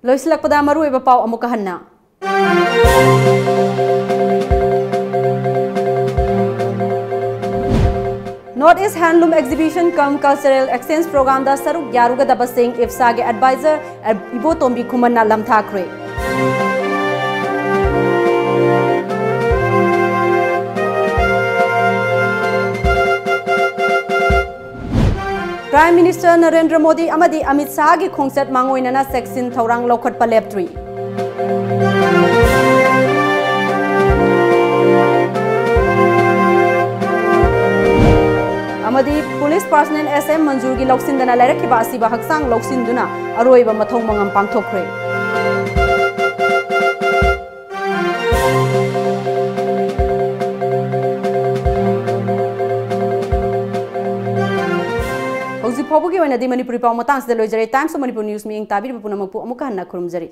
ꯂꯣꯏꯁꯤꯜꯂꯛꯄꯗ ꯃꯔꯨꯑꯣꯏꯕ ꯄꯥꯎ ꯑꯃꯨꯛꯀ ꯍꯟꯅ꯫ North East Handloom Exhibition cum Cultural Exchange Programꯗ ꯁꯔꯨꯛ ꯌꯥꯔꯨꯒꯗꯕꯁꯤꯡ IFSAꯒꯤ advisor ꯏꯕꯣꯇꯣꯝꯕꯤ ꯈꯨꯃꯟꯅ ꯂꯝꯊꯥꯈ꯭ꯔꯦ꯫ Prime Minister ꯅꯔꯦꯟꯗ꯭ꯔ ꯃꯣꯗꯤ ꯑꯃꯗꯤ ꯑꯃꯤꯠ ꯁꯥꯍꯒꯤ ꯈꯣꯡꯆꯠ ꯃꯥꯡꯑꯣꯏꯅꯅ ꯆꯦꯛꯁꯤꯟ ꯊꯧꯔꯥꯡ ꯂꯧꯈꯠꯄ ꯂꯦꯞꯇ꯭ꯔꯤ꯫ ꯑꯃꯗꯤ police personnel S M ꯃꯟꯖꯨꯔꯒꯤ ꯂꯧꯁꯤꯟꯗꯅ ꯂꯩꯔꯛꯈꯤꯕ ꯑꯁꯤꯕ ꯍꯛꯆꯥꯡ ꯂꯧꯁꯤꯟꯗꯨꯅ ꯑꯔꯣꯏꯕ ꯃꯊꯧ ꯃꯉꯝ ꯄꯥꯡꯊꯣꯛꯈ꯭ꯔꯦ꯫ ꯍꯧꯖꯤꯛ ꯐꯥꯎꯕꯒꯤ ꯑꯣꯏꯅꯗꯤ ꯃꯅꯤꯄꯨꯔꯤ ꯄꯥꯎ ꯃꯇꯥꯡꯁꯤꯗ ꯂꯣꯏꯖꯔꯦ꯫ Times of Manipur News ꯃꯤꯠꯌꯦꯡ ꯇꯥꯕꯤꯔꯤꯕ ꯄꯨꯝꯅꯃꯛꯄꯨ ꯑꯃꯨꯛꯀ ꯍꯟꯅ ꯈꯨꯔꯨꯝꯖꯔꯤ꯫